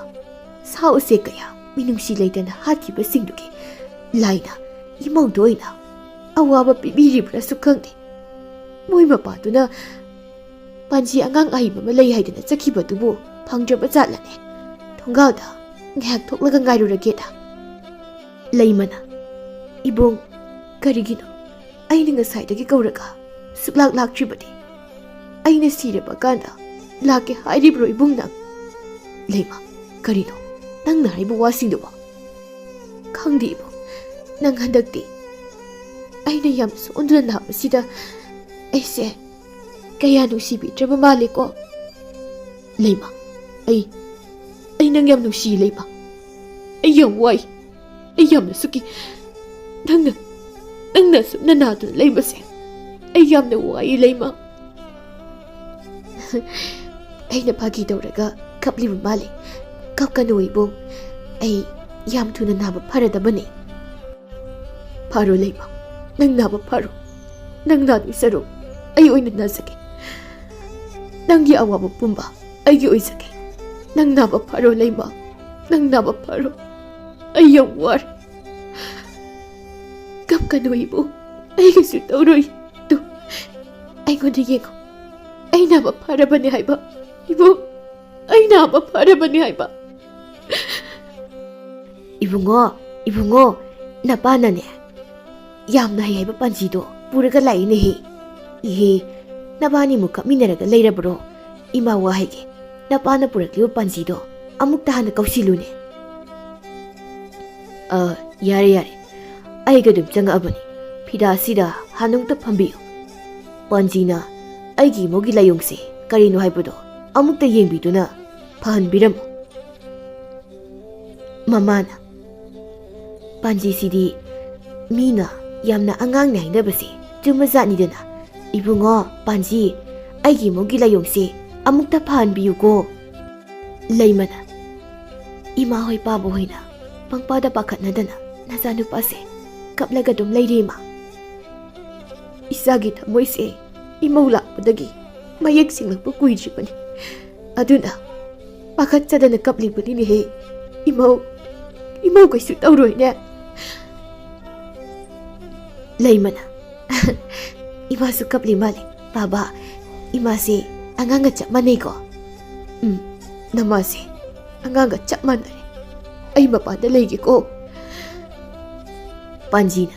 ꯁꯥ ꯎꯆꯦꯛ ꯀꯌꯥ ꯃꯤꯅꯨꯡꯁꯤ ꯂꯩꯇꯅ ꯍꯥꯠꯈꯤꯕꯁꯤꯡꯗꯨꯒꯤ ꯂꯥꯏꯅ ꯏꯃꯧꯗ ꯑꯣꯏꯅ ꯑꯋꯥꯕ ꯄꯤꯕꯤꯔꯤꯕ꯭ꯔꯥꯁꯨ ꯈꯪꯗꯦ꯫ ꯃꯣꯏ ꯃꯄꯥꯗꯨꯅ ꯄꯥꯟꯖꯤ ꯑꯉꯥꯡ ꯑꯍꯩꯕ ꯑꯃ ꯂꯩ ꯍꯥꯏꯗꯅ ꯆꯠꯈꯤꯕꯗꯨꯕꯨ ꯐꯪꯗ꯭ꯔꯕ ꯖꯥꯠꯂꯅꯦ? ꯊꯣꯡꯒꯥꯜꯗ ꯉꯥꯏꯍꯥꯛ ꯊꯣꯛꯂꯒ ꯉꯥꯏꯔꯨꯔꯒꯦꯗ꯫ ꯂꯩꯃꯅ, "ꯏꯕꯨꯡ, ꯀꯔꯤꯒꯤꯅꯣ ꯑꯩꯅ ꯉꯁꯥꯏꯗꯒꯤ ꯀꯧꯔꯒ ꯁꯨꯛꯂꯥꯛ ꯂꯥꯛꯇ꯭ꯔꯤꯕꯗꯤ? ꯑꯩꯅ ꯁꯤꯔꯕ ꯀꯥꯟꯗ ꯂꯥꯛꯀꯦ ꯍꯥꯏꯔꯤꯕ꯭ꯔꯣ ꯏꯕꯨꯡ ꯅꯪ?" ꯂꯩꯃ, "ꯀꯔꯤꯅꯣ ꯅꯪꯅ ꯍꯥꯏꯕ ꯋꯥꯁꯤꯡꯗꯨꯕꯣ?" "ꯈꯪꯗꯦ ꯏꯕꯨꯡ, ꯅꯪ ꯍꯟꯗꯛꯇꯤ ꯑꯩꯅ ꯌꯥꯝ ꯁꯣꯟꯗꯨꯅ ꯂꯥꯛꯄꯁꯤꯗ ꯑꯩꯁꯦ ꯀꯌꯥ ꯅꯨꯡꯁꯤꯕꯤꯗ꯭ꯔꯕ ꯃꯥꯜꯂꯦꯀꯣ?" ꯂꯩꯃ, "ꯑꯩ, ꯑꯩ ꯅꯪ ꯌꯥꯝ ꯅꯨꯡꯁꯤ ꯂꯩꯃ꯫ ꯑꯩ ꯌꯥꯝ ꯋꯥꯏ꯫ ꯑꯩ ꯌꯥꯝꯅ ꯁꯨꯀꯤ꯫ ꯅꯪꯅ, ꯅꯪꯅ ꯑꯁꯨꯛ ꯅꯅꯥꯗꯨꯅ ꯂꯩꯕꯁꯦ ꯑꯩ ꯌꯥꯝꯅ ꯋꯥꯏ ꯂꯩꯃ꯫" ꯑꯩꯅ ꯐꯥꯒꯤ ꯇꯧꯔꯒ ꯀꯞꯂꯤꯕ ꯃꯥꯜꯂꯦ꯫ "ꯀꯞꯀꯅꯨ ꯏꯕꯨꯡ, ꯑꯩ ꯌꯥꯝ ꯊꯨꯅ ꯅꯥꯕ ꯐꯔꯗꯕꯅꯦ꯫" "ꯐꯔꯣ ꯂꯩꯃ, ꯅꯪ ꯅꯥꯕ ꯐꯔꯣ꯫ ꯅꯪ ꯅꯥꯗꯣꯏ ꯁꯔꯨꯛ ꯑꯩ ꯑꯣꯏꯅ ꯅꯥꯖꯒꯦ꯫ ꯅꯪꯒꯤ ꯑꯋꯥꯕ ꯄꯨꯝꯕ ꯑꯩꯒꯤ ꯑꯣꯏꯖꯒꯦ꯫ ꯅꯪ ꯅꯥꯕ ꯐꯔꯣ ꯂꯩꯃ, ꯅꯪ ꯅꯥꯕ ꯐꯔꯣ꯫ ꯑꯩ ꯌꯥꯝ ꯋꯥꯔꯦ꯫ ꯀꯞꯀꯅꯨ ꯏꯕꯨꯡ, ꯑꯩ ꯀꯩꯁꯨ ꯇꯧꯔꯣꯏ꯫ ꯇꯨ, ꯑꯩꯉꯣꯟꯗ ꯌꯦꯡꯉꯣ, ꯑꯩ ꯅꯥꯕ ꯐꯔꯕꯅꯦ ꯍꯥꯏꯕ꯫ ꯏꯕꯨꯡ, ꯑꯩ ꯅꯥꯕ ꯐꯔꯕꯅꯦ ꯍꯥꯏꯕ꯫" "ꯏꯕꯨꯡꯉꯣ, ꯏꯕꯨꯡꯉꯣ, ꯅꯄꯥꯅꯅꯦ ꯌꯥꯝꯅ ꯍꯩ ꯍꯥꯏꯕ ꯄꯥꯟꯖꯤꯗꯣ ꯄꯨꯔꯒ ꯂꯥꯛꯏꯅꯦꯍꯦ꯫ ꯏꯍꯦ, ꯅꯕꯥꯅꯤꯃꯨꯛ ꯀꯞꯃꯤꯟꯅꯔꯒ ꯂꯩꯔꯕ꯭ꯔꯣ? ꯏꯃꯥ, ꯋꯥ ꯍꯥꯏꯒꯦ, ꯅꯄꯥꯅ ꯄꯨꯔꯛꯂꯤꯕ ꯄꯥꯟꯖꯤꯗꯣ ꯑꯃꯨꯛꯇ ꯍꯥꯟꯅ ꯀꯧꯁꯤꯜꯂꯨꯅꯦ꯫ ꯑ, ꯌꯥꯔꯦ, ꯌꯥꯔꯦ, ꯑꯩꯒ ꯑꯗꯨꯝ ꯆꯪꯉꯛꯑꯕꯅꯤ꯫ ꯐꯤꯗꯥꯁꯤꯗ ꯍꯥꯟꯅ ꯑꯃꯨꯛꯇ ꯐꯝꯕꯤꯌꯨ꯫ ꯄꯥꯟꯖꯤꯅ ꯑꯩꯒꯤ ꯏꯃꯧꯒꯤ ꯂꯥꯏꯑꯣꯡꯁꯦ ꯀꯔꯤꯅꯣ ꯍꯥꯏꯕꯗꯣ ꯑꯃꯨꯛꯇ ꯌꯦꯡꯕꯤꯗꯨꯅ ꯐꯍꯟꯕꯤꯔꯝꯃꯨ꯫ ꯃꯃꯥꯅ, ꯄꯥꯟꯖꯤꯁꯤꯗꯤ ꯃꯤꯅ ꯌꯥꯝꯅ ꯑꯉꯥꯡꯅꯦ ꯍꯥꯏꯅꯕꯁꯦ ꯆꯨꯝꯕꯖꯥꯠꯅꯤꯗꯅ꯫ ꯏꯕꯨꯡꯉꯣ, ꯄꯥꯟꯖꯤ, ꯑꯩꯒꯤ ꯏꯃꯧꯒꯤ ꯂꯥꯏꯑꯣꯡꯁꯦ ꯑꯃꯨꯛꯇ ꯐꯍꯟꯕꯤꯌꯨꯀꯣ꯫ ꯂꯩꯃꯅ, ꯏꯃꯥ ꯍꯣꯏ ꯄꯥꯕꯨ ꯍꯣꯏꯅ ꯄꯪꯄꯥꯗ ꯄꯥꯈꯠꯅꯗꯅ ꯅꯆꯥꯅꯨꯄꯥꯁꯦ ꯀꯞꯂꯒ ꯑꯗꯨꯝ ꯂꯩꯔꯦ, ꯏꯃꯥ꯫ ꯏꯆꯥꯒꯤ ꯊꯃꯣꯏꯁꯦ ꯏꯃꯧ ꯂꯥꯛꯄꯗꯒꯤ ꯃꯌꯦꯛ ꯁꯦꯡꯂꯛꯄ ꯀꯨꯏꯗ꯭ꯔꯤꯕꯅꯤ꯫ ꯑꯗꯨꯅ ꯄꯥꯈꯠꯆꯗꯅ ꯀꯞꯂꯤꯕꯅꯤꯅꯦꯍꯦ꯫ ꯏꯃꯧ, ꯏꯃꯧ ꯀꯩꯁꯨ ꯇꯧꯔꯣꯏꯅꯦ꯫ ꯂꯩꯃꯅ, ꯏꯃꯥꯁꯨ ꯀꯞꯂꯤ ꯃꯥꯜꯂꯦ꯫ ꯄꯥꯕ, ꯏꯃꯥꯁꯦ ꯑꯉꯥꯡꯒ ꯆꯞ ꯃꯥꯟꯅꯩꯀꯣ? ꯎꯝ, ꯅꯃꯥꯁꯦ ꯑꯉꯥꯡꯒ ꯆꯞ ꯃꯥꯟꯅꯔꯦ꯫ ꯑꯩ ꯃꯄꯥꯟꯗ ꯂꯩꯒꯦꯀꯣ꯫ ꯄꯥꯟꯖꯤꯅ,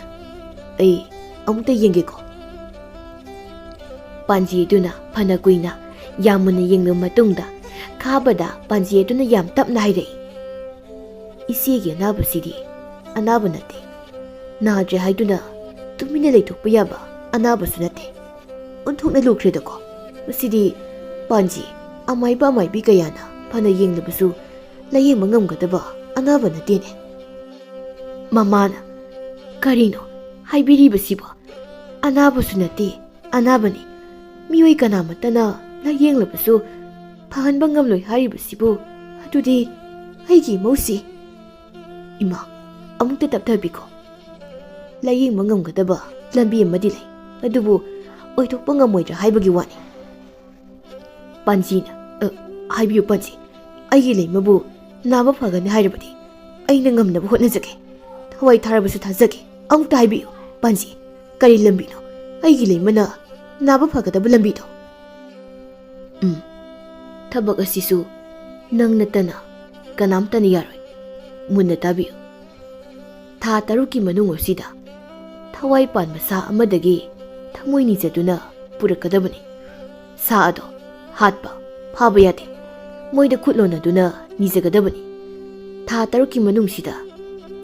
ꯑꯩ ꯑꯃꯨꯛꯇ ꯌꯦꯡꯒꯦꯀꯣ꯫ ꯄꯥꯟꯖꯤ ꯑꯗꯨꯅ ꯐꯅ ꯀꯨꯏꯅ ꯌꯥꯝ ꯃꯨꯟꯅ ꯌꯦꯡꯂꯕ ꯃꯇꯨꯡꯗ ꯈꯥꯕꯗ ꯄꯥꯟꯖꯤ ꯑꯗꯨꯅ ꯌꯥꯝ ꯇꯞꯅ ꯍꯥꯏꯔꯛꯏ, "ꯏꯆꯦꯒꯤ ꯑꯅꯥꯕꯁꯤꯗꯤ ꯑꯅꯥꯕ ꯅꯠꯇꯦ꯫ ꯅꯥꯗ꯭ꯔꯦ ꯍꯥꯏꯗꯨꯅ ꯇꯨꯃꯤꯟꯅ ꯂꯩꯊꯣꯛꯄ ꯌꯥꯕ ꯑꯅꯥꯕꯁꯨ ꯅꯠꯇꯦ꯫ ꯑꯣꯟꯊꯣꯛꯅ ꯂꯨꯈ꯭ꯔꯦꯗꯀꯣ꯫ ꯃꯁꯤꯗꯤ ꯄꯥꯟꯖꯤ ꯑꯃꯥꯏꯕ ꯑꯃꯥꯏꯕꯤ ꯀꯌꯥꯅ ꯐꯅ ꯌꯦꯡꯂꯕꯁꯨ ꯂꯥꯌꯦꯡꯕ ꯉꯝꯒꯗꯕ ꯑꯅꯥꯕ ꯅꯠꯇꯦꯅꯦ꯫" ꯃꯃꯥꯅ, "ꯀꯔꯤꯅꯣ ꯍꯥꯏꯕꯤꯔꯤꯕꯁꯤꯕꯣ? ꯑꯅꯥꯕꯁꯨ ꯅꯠꯇꯦ, ꯑꯅꯥꯕꯅꯤ꯫ ꯃꯤꯑꯣꯏ ꯀꯅꯥꯃꯠꯇꯅ ꯂꯥꯌꯦꯡꯂꯕꯁꯨ ꯐꯍꯟꯕ ꯉꯝꯂꯣꯏ ꯍꯥꯏꯔꯤꯕꯁꯤꯕꯨ꯫ ꯑꯗꯨꯗꯤ ꯑꯩꯒꯤ ꯏꯃꯧꯁꯤ?" "ꯏꯃꯥ, ꯑꯃꯨꯛꯇ ꯇꯞꯊꯕꯤꯈꯣ꯫ ꯂꯥꯌꯦꯡꯕ ꯉꯝꯒꯗꯕ ꯂꯝꯕꯤ ꯑꯃꯗꯤ ꯂꯩ, ꯑꯗꯨꯕꯨ ꯑꯣꯏꯊꯣꯛꯄ ꯉꯝꯃꯣꯏꯗ꯭ꯔꯥ ꯍꯥꯏꯕꯒꯤ ꯋꯥꯅꯤ꯫" ꯄꯥꯟꯖꯤꯅ, "ꯑ, ꯍꯥꯏꯕꯤꯌꯨ ꯄꯥꯟꯖꯤ, ꯑꯩꯒꯤ ꯂꯩꯃꯕꯨ ꯅꯥꯕ ꯐꯒꯅꯤ ꯍꯥꯏꯔꯕꯗꯤ ꯑꯩꯅ ꯉꯝꯅꯕ ꯍꯣꯠꯅꯖꯒꯦ꯫ ꯊꯋꯥꯏ ꯊꯥꯔꯕꯁꯨ ꯊꯥꯖꯒꯦ꯫ ꯑꯃꯨꯛꯇ ꯍꯥꯏꯕꯤꯌꯨ ꯄꯥꯟꯖꯤ, ꯀꯔꯤ ꯂꯝꯕꯤꯅꯣ ꯑꯩꯒꯤ ꯂꯩꯃꯅ ꯅꯥꯕ ꯐꯒꯗꯕ ꯂꯝꯕꯤꯗꯣ?" "ꯎꯝ, ꯊꯕꯛ ꯑꯁꯤꯁꯨ ꯅꯪ ꯅꯠꯇꯅ ꯀꯅꯥꯝꯇꯅ ꯌꯥꯔꯣꯏ꯫ ꯃꯨꯟꯅ ꯇꯥꯕꯤꯌꯨ꯫ ꯊꯥ ꯇꯔꯨꯛꯀꯤ ꯃꯅꯨꯡ ꯑꯁꯤꯗ ꯊꯋꯥꯏ ꯄꯥꯟꯕ ꯁꯥ ꯑꯃꯗꯒꯤ ꯊꯃꯣꯏ ꯅꯤꯖꯗꯨꯅ ꯄꯨꯔꯛꯀꯗꯕꯅꯤ꯫ ꯁꯥ ꯑꯗꯣ ꯍꯥꯠꯄ, ꯐꯥꯕ ꯌꯥꯗꯦ꯫ ꯃꯣꯏꯗ ꯈꯨꯠ ꯂꯣꯟꯅꯗꯨꯅ ꯅꯤꯖꯒꯗꯕꯅꯤ꯫ ꯊꯥ ꯇꯔꯨꯛꯀꯤ ꯃꯅꯨꯡꯁꯤꯗ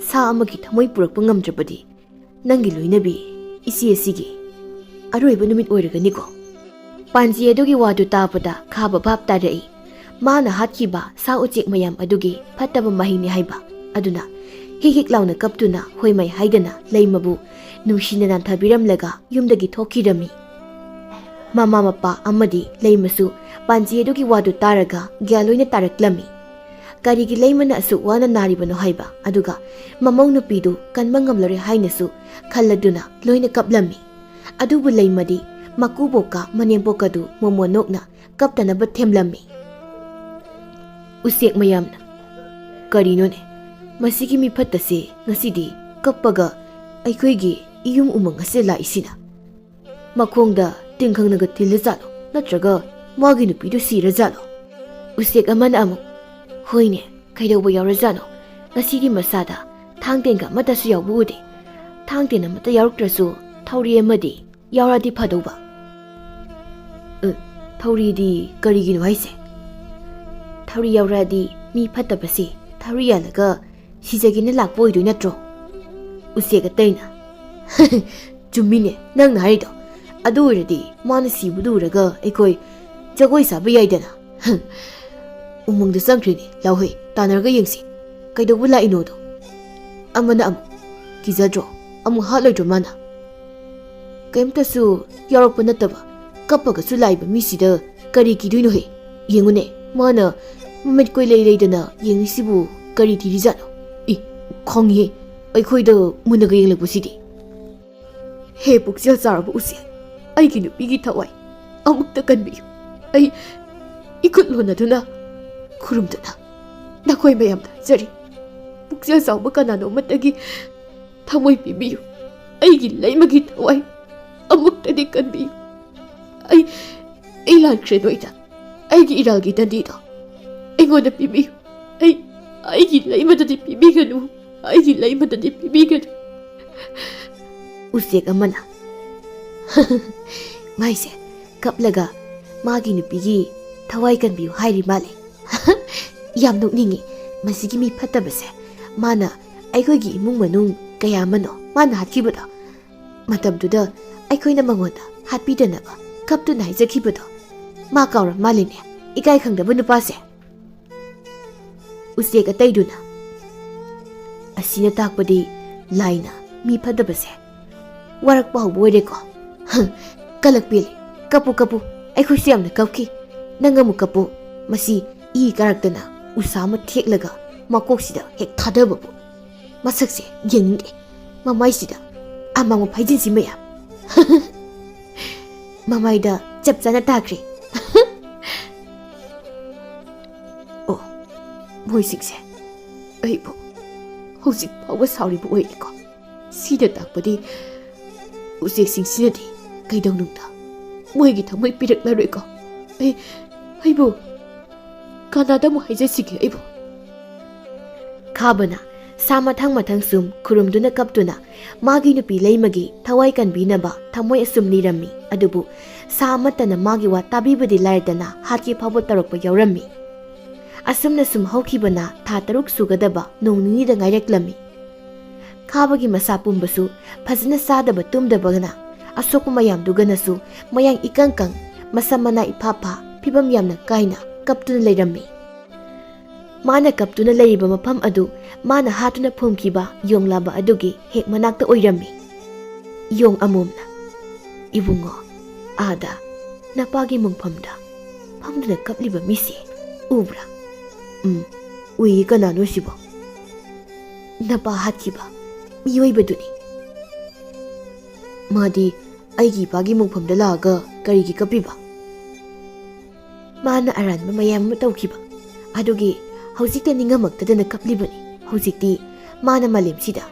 ꯁꯥ ꯑꯃꯒꯤ ꯊꯃꯣꯏ ꯄꯨꯔꯛꯄ ꯉꯝꯗ꯭ꯔꯕꯗꯤ, ꯅꯪꯒꯤ ꯂꯣꯏꯅꯕꯤ ꯏꯆꯦ ꯑꯁꯤꯒꯤ ꯑꯔꯣꯏꯕ ꯅꯨꯃꯤꯠ ꯑꯣꯏꯔꯒꯅꯤꯀꯣ꯫ ꯄꯥꯟꯖꯤ ꯑꯗꯨꯒꯤ ꯋꯥꯗꯨ ꯇꯥꯕꯗ ꯈꯥꯕ ꯚꯥꯞ ꯇꯥꯔꯛꯏ꯫ ꯃꯥꯅ ꯍꯥꯠꯈꯤꯕ ꯁꯥ ꯎꯆꯦꯛ ꯃꯌꯥꯝ ꯑꯗꯨꯒꯤ ꯐꯠꯇꯕ ꯃꯍꯩꯅꯤ ꯍꯥꯏꯕ꯫ ꯑꯗꯨꯅ ꯍꯤꯛ ꯍꯤꯛ ꯂꯥꯎꯅ ꯀꯞꯇꯨꯅ ꯍꯣꯏꯃꯥꯏ ꯍꯥꯏꯗꯅ ꯂꯩꯃꯕꯨ ꯅꯨꯡꯁꯤꯅ ꯅꯥꯟꯊꯕꯤꯔꯝꯂꯒ ꯌꯨꯝꯗꯒꯤ ꯊꯣꯛꯈꯤꯔꯝꯃꯤ꯫ ꯃꯃꯥ ꯃꯄꯥ ꯑꯃꯗꯤ ꯂꯩꯃꯁꯨ ꯄꯥꯟꯖꯤ ꯑꯗꯨꯒꯤ ꯋꯥꯗꯨ ꯇꯥꯔꯒ ꯒ꯭ꯌꯥꯟ ꯂꯣꯏꯅ ꯇꯥꯔꯛꯂꯝꯃꯤ꯫ ꯀꯔꯤꯒꯤ ꯂꯩꯃꯅ ꯑꯁꯨꯛ ꯋꯥꯅ ꯅꯥꯔꯤꯕꯅꯣ ꯍꯥꯏꯕ, ꯑꯗꯨꯒ ꯃꯃꯧ ꯅꯨꯄꯤꯗꯨ ꯀꯟꯕ ꯉꯝꯂꯔꯣꯏ ꯍꯥꯏꯅꯁꯨ ꯈꯜꯂꯗꯨꯅ ꯂꯣꯏꯅ ꯀꯞꯂꯝꯃꯤ꯫ ꯑꯗꯨꯕꯨ ꯂꯩꯃꯗꯤ ꯃꯀꯨꯕꯣꯛꯀ ꯃꯅꯦꯝꯕꯣꯛꯀꯗꯨ ꯃꯣꯃꯣꯟ ꯅꯣꯛꯅ ꯀꯞꯇꯅꯕ ꯊꯦꯝꯂꯝꯃꯤ꯫ ꯎꯆꯦꯛ ꯃꯌꯥꯝꯅ, "ꯀꯔꯤꯅꯣꯅꯦ, ꯃꯁꯤꯒꯤ ꯃꯤꯐꯠꯇꯁꯦ ꯉꯁꯤꯗꯤ ꯀꯞꯄꯒ ꯑꯩꯈꯣꯏꯒꯤ ꯏꯌꯨꯝ ꯎꯃꯪ ꯑꯁꯤꯗ ꯂꯥꯛꯏꯁꯤꯅ? ꯃꯈꯣꯡꯗ ꯇꯤꯡꯈꯪꯅꯒ ꯊꯤꯜꯂꯖꯥꯠꯂꯣ? ꯅꯠꯇ꯭ꯔꯒ ꯃꯥꯒꯤ ꯅꯨꯄꯤꯗꯨ ꯁꯤꯔꯖꯥꯠꯂꯣ?" ꯎꯆꯦꯛ ꯑꯃꯅ ꯑꯃꯨꯛ, "ꯍꯣꯏꯅꯦ, ꯀꯩꯗꯧꯕ ꯌꯥꯎꯔꯖꯥꯠꯅꯣ? ꯉꯁꯤꯒꯤ ꯃꯁꯥꯗ ꯊꯥꯡ ꯇꯦꯟꯒ ꯑꯃꯠꯇꯁꯨ ꯌꯥꯎꯕ ꯎꯗꯦ꯫ ꯊꯥꯡ ꯇꯦꯟ ꯑꯃꯠꯇ ꯌꯥꯎꯔꯛꯇ꯭ꯔꯁꯨ ꯊꯧꯔꯤ ꯑꯃꯗꯤ ꯌꯥꯎꯔꯗꯤ ꯐꯗꯧꯕ꯫" "ꯑ, ꯊꯧꯔꯤꯗꯤ ꯀꯔꯤꯒꯤꯅꯣ ꯍꯥꯏꯁꯦ?" "ꯊꯧꯔꯤ ꯌꯥꯎꯔꯛꯑꯗꯤ ꯃꯤ ꯐꯠꯇꯕꯁꯦ ꯊꯧꯔꯤ ꯌꯥꯜꯂꯒ ꯁꯤꯖꯒꯦꯅ ꯂꯥꯛꯄ ꯑꯣꯏꯗꯣꯏ ꯅꯠꯇ꯭ꯔꯣ?" ꯎꯆꯦꯛ ꯑꯇꯩꯅ, "ꯆꯨꯝꯃꯤꯅꯦ ꯅꯪꯅ ꯍꯥꯏꯔꯤꯗꯣ꯫ ꯑꯗꯨ ꯑꯣꯏꯔꯗꯤ ꯃꯥꯅ ꯁꯤꯕꯗꯨ ꯎꯔꯒ ꯑꯩꯈꯣꯏ ꯖꯒꯣꯏ ꯁꯥꯕ ꯌꯥꯏꯗꯅ꯫" ꯎꯃꯪꯗ ꯆꯪꯈ꯭ꯔꯦꯅꯦ ꯂꯥꯎꯍꯩ, ꯇꯥꯟꯅꯔꯒ ꯌꯦꯡꯁꯤ ꯀꯩꯗꯧꯕ ꯂꯥꯛꯏꯅꯣꯗꯣ꯫ ꯑꯃꯅ ꯑꯃꯨꯛ, "ꯀꯤꯖꯗ꯭ꯔꯣ? ꯑꯃꯨꯛ ꯍꯥꯠꯂꯣꯏꯗ꯭ꯔꯣ ꯃꯥꯅ? ꯀꯩꯝꯇꯁꯨ ꯌꯥꯎꯔꯛꯄ ꯅꯠꯇꯕ ꯀꯞꯄꯒꯁꯨ ꯂꯥꯛꯏꯕ ꯃꯤꯁꯤꯗ ꯀꯔꯤ ꯀꯤꯗꯣꯏꯅꯣꯍꯦ? ꯌꯦꯡꯉꯨꯅꯦ, ꯃꯥꯅ ꯃꯃꯤꯠ ꯀꯣꯏꯂꯩ ꯂꯩꯗꯅ ꯌꯦꯡꯉꯤꯁꯤꯕꯨ ꯀꯔꯤ ꯊꯤꯔꯤꯖꯥꯠꯅꯣ? ꯏ, ꯈꯪꯉꯤꯍꯦ, ꯑꯩꯈꯣꯏꯗ ꯃꯨꯟꯅꯒ ꯌꯦꯡꯂꯛꯄꯁꯤꯗꯤ꯫" "ꯍꯦ ꯄꯨꯛꯆꯦꯜ ꯆꯥꯎꯔꯕ ꯎꯆꯦꯛ, ꯑꯩꯒꯤ ꯅꯨꯄꯤꯒꯤ ꯊꯋꯥꯏ ꯑꯃꯨꯛꯇ ꯀꯟꯕꯤꯌꯨ꯫ ꯑꯩ ꯏꯈꯨꯠ ꯂꯣꯟꯅꯗꯨꯅ ꯈꯨꯔꯨꯝꯗꯨꯅ ꯅꯈꯣꯏ ꯃꯌꯥꯝꯗ ꯍꯥꯏꯖꯔꯤ, ꯄꯨꯛꯆꯦꯜ ꯆꯥꯎꯕ ꯀꯅꯥꯅꯣ ꯑꯃꯠꯇꯒꯤ ꯊꯃꯣꯏ ꯄꯤꯕꯤꯌꯨ꯫ ꯑꯩꯒꯤ ꯂꯩꯃꯒꯤ ꯊꯋꯥꯏ ꯑꯃꯨꯛꯇꯗꯤ ꯀꯟꯕꯤꯌꯨ꯫ ꯑꯩ, ꯑꯩ ꯂꯥꯟꯈ꯭ꯔꯦ ꯅꯣꯏꯗ꯫ ꯑꯩꯒꯤ ꯏꯔꯥꯜꯒꯤ ꯗꯟꯗꯤꯗꯣ ꯑꯩꯉꯣꯟꯗ ꯄꯤꯕꯤꯌꯨ꯫ ꯑꯩ, ꯑꯩꯒꯤ ꯂꯩꯃꯗꯗꯤ ꯄꯤꯕꯤꯒꯅꯨ꯫ ꯑꯩꯒꯤ ꯂꯩꯃꯗꯗꯤ ꯄꯤꯕꯤꯒꯅꯨ꯫" ꯎꯆꯦꯛ ꯑꯃꯅ, ꯃꯥꯏꯁꯦ ꯀꯞꯂꯒ ꯃꯥꯒꯤ ꯅꯨꯄꯤꯒꯤ ꯊꯋꯥꯏ ꯀꯟꯕꯤꯌꯨ ꯍꯥꯏꯔꯤ ꯃꯥꯜꯂꯦ꯫ ꯌꯥꯝ ꯅꯣꯛꯅꯤꯡꯉꯤ ꯃꯁꯤꯒꯤ ꯃꯤ ꯐꯠꯇꯕꯁꯦ꯫ ꯃꯥꯅ ꯑꯩꯈꯣꯏꯒꯤ ꯏꯃꯨꯡ ꯃꯅꯨꯡ ꯀꯌꯥ ꯑꯃꯅꯣ ꯃꯥꯅ ꯍꯥꯠꯈꯤꯕꯗꯣ꯫ ꯃꯇꯝꯗꯨꯗ ꯑꯩꯈꯣꯏꯅ ꯃꯉꯣꯟꯗ ꯍꯥꯠꯄꯤꯗꯅꯕ ꯀꯞꯇꯨꯅ ꯍꯥꯏꯖꯈꯤꯕꯗꯣ꯫ ꯃꯥ ꯀꯥꯎꯔ ꯃꯥꯜꯂꯤꯅꯦ, ꯏꯀꯥꯏ ꯈꯪꯗꯕ ꯅꯨꯄꯥꯁꯦ꯫ ꯎꯆꯦꯛ ꯑꯇꯩꯗꯨꯅ, "ꯑꯁꯤꯅ ꯇꯥꯛꯄꯗꯤ ꯂꯥꯏꯅ ꯃꯤ ꯐꯠꯇꯕꯁꯦ ꯋꯥꯔꯛꯄ ꯍꯧꯕ ꯑꯣꯏꯔꯦꯀꯣ꯫ ꯍ, ꯀꯂꯛ ꯄꯦꯜꯂꯦ꯫ ꯀꯞꯄꯨ, ꯀꯞꯄꯨ꯫ ꯑꯩꯈꯣꯏꯁꯨ ꯌꯥꯝꯅ ꯀꯞꯈꯤ꯫ ꯅꯪ ꯑꯃꯨꯛ ꯀꯞꯄꯨ꯫ ꯃꯁꯤ ꯏ ꯀꯥꯔꯛꯇꯅ ꯎꯁꯥ ꯑꯃ ꯊꯦꯛꯂꯒ ꯃꯀꯣꯛꯁꯤꯗ ꯍꯦꯛ ꯊꯥꯗꯕꯕꯨ꯫ ꯃꯁꯛꯁꯦ ꯌꯦꯡꯅꯤꯡꯗꯦ꯫ ꯃꯃꯥꯏꯁꯤꯗ ꯑꯃꯥꯡꯕ ꯐꯥꯏꯖꯤꯟꯁꯤ ꯃꯌꯥꯝ꯫ ꯃꯃꯥꯏꯗ ꯆꯞ ꯆꯥꯅ ꯇꯥꯈ꯭ꯔꯦ꯫" ꯑꯣ, ꯃꯣꯏꯁꯤꯡꯁꯦ ꯑꯩꯕꯨ ꯍꯧꯖꯤꯛ ꯐꯥꯎꯕ ꯁꯥꯎꯔꯤꯕ ꯑꯣꯏꯔꯦꯀꯣ꯫ ꯁꯤꯗ ꯇꯥꯛꯄꯗꯤ ꯎꯆꯦꯛꯁꯤꯡꯁꯤꯅꯗꯤ ꯀꯩꯗꯧꯅꯨꯡꯗ ꯃꯣꯏꯒꯤ ꯊꯃꯣꯏ ꯄꯤꯔꯛꯂꯔꯣꯏꯀꯣ꯫ ꯑꯩ, ꯑꯩꯕꯨ ꯀꯅꯥꯗ ꯑꯃꯨꯛ ꯍꯥꯏꯖꯁꯤꯒꯦ ꯑꯩꯕꯨ? ꯈꯥꯕꯅ ꯁꯥ ꯃꯊꯪ ꯃꯊꯪ ꯁꯨꯝ ꯈꯨꯔꯨꯝꯗꯨꯅ ꯀꯞꯇꯨꯅ ꯃꯥꯒꯤ ꯅꯨꯄꯤ ꯂꯩꯃꯒꯤ ꯊꯋꯥꯏ ꯀꯟꯕꯤꯅꯕ ꯊꯃꯣꯏ ꯑꯁꯨꯝ ꯅꯤꯔꯝꯃꯤ꯫ ꯑꯗꯨꯕꯨ ꯁꯥ ꯑꯃꯠꯇꯅ ꯃꯥꯒꯤ ꯋꯥ ꯇꯥꯕꯤꯕꯗꯤ ꯂꯥꯏꯔꯗꯅ ꯍꯥꯠꯀꯦ ꯐꯥꯎꯕ ꯇꯧꯔꯛꯄ ꯌꯥꯎꯔꯝꯃꯤ꯫ ꯑꯁꯨꯝꯅ ꯁꯨꯝ ꯍꯧꯈꯤꯕꯅ ꯊꯥ ꯇꯔꯨꯛ ꯁꯨꯒꯗꯕ ꯅꯣꯡ ꯅꯤꯅꯤꯗ ꯉꯥꯏꯔꯛꯂꯝꯃꯤ꯫ ꯈꯥꯕꯒꯤ ꯃꯁꯥ ꯄꯨꯝꯕꯁꯨ ꯐꯖꯅ ꯆꯥꯗꯕ ꯇꯨꯝꯗꯕꯒꯅ ꯑꯁꯣꯛꯄ ꯃꯌꯥꯝꯗꯨꯒꯅꯁꯨ ꯃꯌꯥꯡ ꯏꯀꯪ ꯀꯪ, ꯃꯁꯝ ꯃꯅꯥ ꯏꯐꯥ ꯐꯥ, ꯐꯤꯕꯝ ꯌꯥꯝꯅ ꯀꯥꯏꯅ ꯀꯞꯇꯨꯅ ꯂꯩꯔꯝꯃꯤ꯫ ꯃꯥꯅ ꯀꯞꯇꯨꯅ ꯂꯩꯔꯤꯕ ꯃꯐꯝ ꯑꯗꯨ ꯃꯥꯅ ꯍꯥꯠꯇꯨꯅ ꯐꯨꯝꯈꯤꯕ ꯌꯣꯡ ꯂꯥꯕ ꯑꯗꯨꯒꯤ ꯍꯦꯛ ꯃꯅꯥꯛꯇ ꯑꯣꯏꯔꯝꯃꯤ꯫ ꯌꯣꯡ ꯑꯃꯣꯝꯅ, "ꯏꯕꯨꯡꯉꯣ, ꯑꯥꯗ ꯅꯄꯥꯒꯤ ꯃꯣꯡꯐꯝꯗ ꯐꯝꯗꯨꯅ ꯀꯞꯂꯤꯕ ꯃꯤꯁꯦ ꯎꯕ꯭ꯔꯥ?" "ꯎꯝ, ꯎꯏꯌꯦ꯫ ꯀꯅꯥꯅꯣ ꯁꯤꯕꯣ?" "ꯅꯄꯥ ꯍꯥꯠꯈꯤꯕ ꯃꯤꯑꯣꯏꯕꯗꯨꯅꯤ꯫" "ꯃꯥꯗꯤ ꯑꯩꯒꯤ ꯏꯄꯥꯒꯤ ꯃꯣꯡꯐꯝꯗ ꯂꯥꯛꯑꯒ ꯀꯔꯤꯒꯤ ꯀꯞꯄꯤꯕ?" "ꯃꯥꯅ ꯑꯔꯥꯟꯕ ꯃꯌꯥꯝ ꯑꯃ ꯇꯧꯈꯤꯕ ꯑꯗꯨꯒꯤ ꯍꯧꯖꯤꯛꯇ ꯅꯤꯡꯉꯝꯃꯛꯇꯗꯅ ꯀꯞꯂꯤꯕꯅꯤ꯫ ꯍꯧꯖꯤꯛꯇꯤ ꯃꯥꯅ ꯃꯥꯂꯦꯝꯁꯤꯗ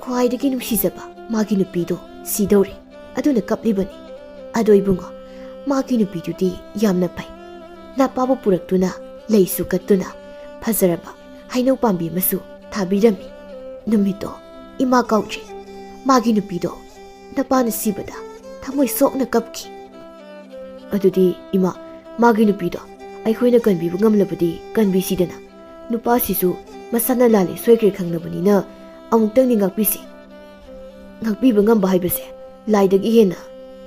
ꯈ꯭ꯋꯥꯏꯗꯒꯤ ꯅꯨꯡꯁꯤꯖꯕ ꯃꯥꯒꯤ ꯅꯨꯄꯤꯗꯣ ꯁꯤꯗꯧꯔꯦ꯫ ꯑꯗꯨꯅ ꯀꯞꯂꯤꯕꯅꯤ꯫ ꯑꯗꯣ ꯏꯕꯨꯡꯉꯣ, ꯃꯥꯒꯤ ꯅꯨꯄꯤꯗꯨꯗꯤ ꯌꯥꯝꯅ ꯐꯩ꯫ ꯅꯄꯥꯕꯨ ꯄꯨꯔꯛꯇꯨꯅ ꯂꯩꯁꯨ ꯀꯠꯇꯨꯅ ꯐꯖꯔꯕ ꯍꯩꯅꯧ ꯄꯥꯝꯕꯤ ꯑꯃꯁꯨ ꯊꯥꯕꯤꯔꯝꯃꯤ꯫ ꯅꯨꯃꯤꯠꯇꯣ ꯏꯃꯥ ꯀꯥꯎꯗ꯭ꯔꯤ꯫ ꯃꯥꯒꯤ ꯅꯨꯄꯤꯗꯣ ꯅꯄꯥꯅ ꯁꯤꯕꯗ ꯊꯃꯣꯏ ꯁꯣꯛꯅ ꯀꯞꯈꯤ꯫ ꯑꯗꯨꯗꯤ ꯏꯃꯥ, ꯃꯥꯒꯤ ꯅꯨꯄꯤꯗꯣ ꯑꯩꯈꯣꯏꯅ ꯀꯟꯕꯤꯕ ꯉꯝꯂꯕꯗꯤ ꯀꯟꯕꯤꯁꯤꯗꯅ꯫ ꯅꯨꯄꯥꯁꯤꯁꯨ ꯃꯁꯥꯅ ꯂꯥꯜꯂꯦ ꯁꯣꯏꯈ꯭ꯔꯦ ꯈꯪꯂꯕꯅꯤꯅ ꯑꯃꯨꯛꯇꯪꯗꯤ ꯉꯥꯛꯄꯤꯁꯤ꯫ ꯉꯥꯛꯄꯤꯕ ꯉꯝꯕ ꯍꯥꯏꯕꯁꯦ ꯂꯥꯏꯗꯒꯤ ꯍꯦꯟꯅ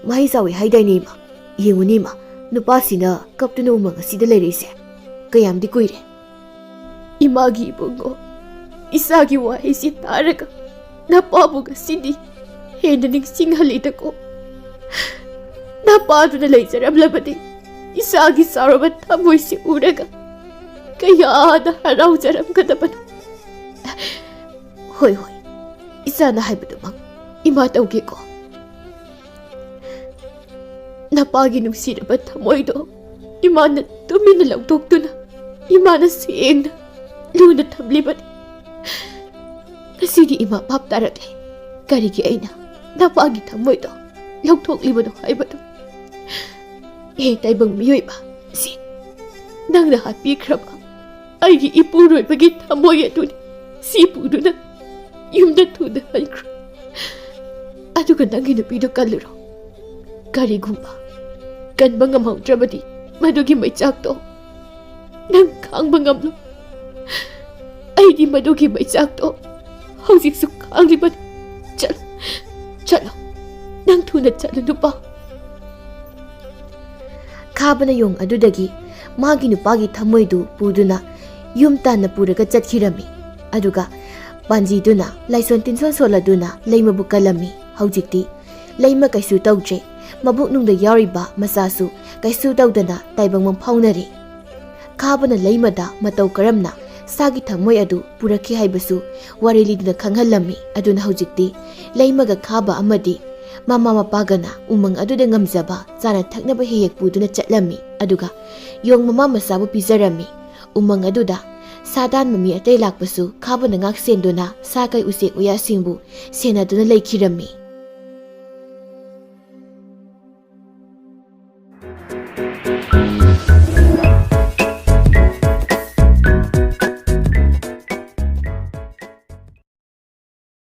ꯃꯍꯩ ꯆꯥꯎꯏ ꯍꯥꯏꯗꯥꯏꯅꯦ ꯏꯃꯥ? ꯌꯦꯡꯉꯨꯅꯦ ꯏꯃꯥ, ꯅꯨꯄꯥꯁꯤꯅ ꯀꯞꯇꯨꯅ ꯎꯃꯪ ꯑꯁꯤꯗ ꯂꯩꯔꯛꯏꯁꯦ ꯀꯌꯥꯝꯗꯤ ꯀꯨꯏꯔꯦ꯫ ꯏꯃꯥꯒꯤ ꯏꯕꯨꯡꯉꯣ, ꯏꯆꯥꯒꯤ ꯋꯥꯍꯩꯁꯤ ꯇꯥꯔꯒ ꯅꯄꯥꯕꯨ ꯉꯁꯤꯗꯤ ꯍꯦꯟꯅ ꯅꯤꯡꯁꯤꯡꯍꯜꯂꯤꯗꯀꯣ꯫ ꯅꯄꯥꯗꯨꯅ ꯂꯩꯖꯔꯝꯂꯕꯗꯤ ꯏꯆꯥꯒꯤ ꯆꯥꯎꯔꯕ ꯊꯃꯣꯏꯁꯤ ꯎꯔꯒ ꯀꯌꯥꯗ ꯍꯔꯥꯎꯖꯔꯝꯒꯗꯕꯅꯣ꯫ ꯍꯣꯏ, ꯍꯣꯏ, ꯏꯆꯥꯅ ꯍꯥꯏꯕꯗꯨꯃꯛ ꯏꯃꯥ ꯇꯧꯒꯦꯀꯣ꯫ ꯅꯄꯥꯒꯤ ꯅꯨꯡꯁꯤꯔꯕ ꯊꯃꯣꯏꯗꯣ ꯏꯃꯥꯅ ꯇꯨꯃꯤꯟꯅ ꯂꯧꯊꯣꯛꯇꯨꯅ, ꯏꯃꯥꯅ ꯁꯦꯡꯅ ꯂꯨꯅ ꯊꯝꯂꯤꯕꯅꯤ꯫ ꯉꯁꯤꯗꯤ ꯏꯃꯥ ꯚꯥꯞ ꯇꯥꯔꯛꯂꯦ, ꯀꯔꯤꯒꯤ ꯑꯩꯅ ꯅꯄꯥꯒꯤ ꯊꯃꯣꯏꯗꯣ ꯂꯧꯊꯣꯛꯂꯤꯕꯅꯣ ꯍꯥꯏꯕꯗꯣ꯫ ꯍꯦ ꯇꯥꯏꯕꯪ ꯃꯤꯑꯣꯏꯕ, ꯁꯤ ꯅꯪꯅ ꯍꯥꯠꯄꯤꯈ꯭ꯔꯕ ꯑꯩꯒꯤ ꯏꯄꯨꯔꯣꯏꯕꯒꯤ ꯊꯃꯣꯏ ꯑꯗꯨꯅꯤ꯫ ꯁꯤ ꯄꯨꯗꯨꯅ ꯌꯨꯝꯗ ꯊꯨꯅ ꯍꯟꯈ꯭ꯔꯣ꯫ ꯑꯗꯨꯒ ꯅꯪꯒꯤ ꯅꯨꯄꯤꯗꯨ ꯀꯜꯂꯨꯔꯣ꯫ ꯀꯔꯤꯒꯨꯝꯕ ꯀꯟꯕ ꯉꯝꯍꯧꯗ꯭ꯔꯕꯗꯤ ꯃꯗꯨꯒꯤ ꯃꯩꯆꯥꯛꯇꯣ ꯅꯪ ꯈꯥꯡꯕ ꯉꯝꯂꯣꯏ꯫ ꯑꯩꯗꯤ ꯃꯗꯨꯒꯤ ꯃꯩꯆꯥꯛꯇꯣ ꯍꯧꯖꯤꯛꯁꯨ ꯈꯥꯡꯂꯤꯕꯅꯤ꯫ ꯆꯠꯂꯣ, ꯆꯠꯂꯣ, ꯅꯪ ꯊꯨꯅ ꯆꯠꯂꯨ ꯅꯨꯄꯥ꯫ ꯈꯥꯕꯅ ꯌꯣꯡ ꯑꯗꯨꯗꯒꯤ ꯃꯥꯒꯤ ꯅꯨꯄꯥꯒꯤ ꯊꯃꯣꯏꯗꯨ ꯄꯨꯗꯨꯅ ꯌꯨꯝ ꯇꯥꯟꯅ ꯄꯨꯔꯒ ꯆꯠꯈꯤꯔꯝꯃꯤ꯫ ꯑꯗꯨꯒ ꯄꯥꯟꯖꯤꯗꯨꯅ ꯂꯥꯏꯁꯣꯟ ꯇꯤꯟꯁꯣꯟ ꯁꯣꯜꯂꯗꯨꯅ ꯂꯩꯃꯕꯨ ꯀꯜꯂꯝꯃꯤ꯫ ꯍꯧꯖꯤꯛꯇꯤ ꯂꯩꯃ ꯀꯩꯁꯨ ꯇꯧꯗ꯭ꯔꯦ꯫ ꯃꯕꯨꯛꯅꯨꯡꯗ ꯌꯥꯎꯔꯤꯕ ꯃꯆꯥꯁꯨ ꯀꯩꯁꯨ ꯇꯧꯗꯅ ꯇꯥꯏꯕꯪ ꯃꯪ ꯐꯥꯎꯅꯔꯦ꯫ ꯈꯥꯕꯅ ꯂꯩꯃꯗ ꯃꯇꯧ ꯀꯔꯝꯅ ꯁꯥꯒꯤ ꯊꯃꯣꯏ ꯑꯗꯨ ꯄꯨꯔꯛꯈꯤ ꯍꯥꯏꯕꯁꯨ ꯋꯥꯔꯤ ꯂꯤꯗꯨꯅ ꯈꯪꯍꯜꯂꯝꯃꯤ꯫ ꯑꯗꯨꯅ ꯍꯧꯖꯤꯛꯇꯤ ꯂꯩꯃꯒ ꯈꯥꯕ ꯑꯃꯗꯤ ꯃꯃꯥ ꯃꯄꯥꯒꯅ ꯎꯃꯪ ꯑꯗꯨꯗ ꯉꯝꯖꯕ ꯆꯥꯅ ꯊꯛꯅꯕ ꯍꯦꯛ ꯍꯦꯛ ꯄꯨꯗꯨꯅ ꯆꯠꯂꯝꯃꯤ꯫ ꯑꯗꯨꯒ ꯌꯣꯡ ꯃꯃꯥ ꯃꯆꯥꯕꯨ ꯄꯤꯖꯔꯝꯃꯤ꯫ ꯎꯃꯪ ꯑꯗꯨꯗ ꯁꯥ ꯗꯥꯟꯕ ꯃꯤ ꯑꯇꯩ ꯂꯥꯛꯄꯁꯨ ꯈꯥꯕꯅ ꯉꯥꯛ ꯁꯦꯟꯗꯨꯅ ꯁꯥ ꯀꯩ ꯎꯆꯦꯛ ꯎꯌꯥꯁꯤꯡꯕꯨ ꯁꯦꯟꯅꯗꯨꯅ ꯂꯩꯈꯤꯔꯝꯃꯤ꯫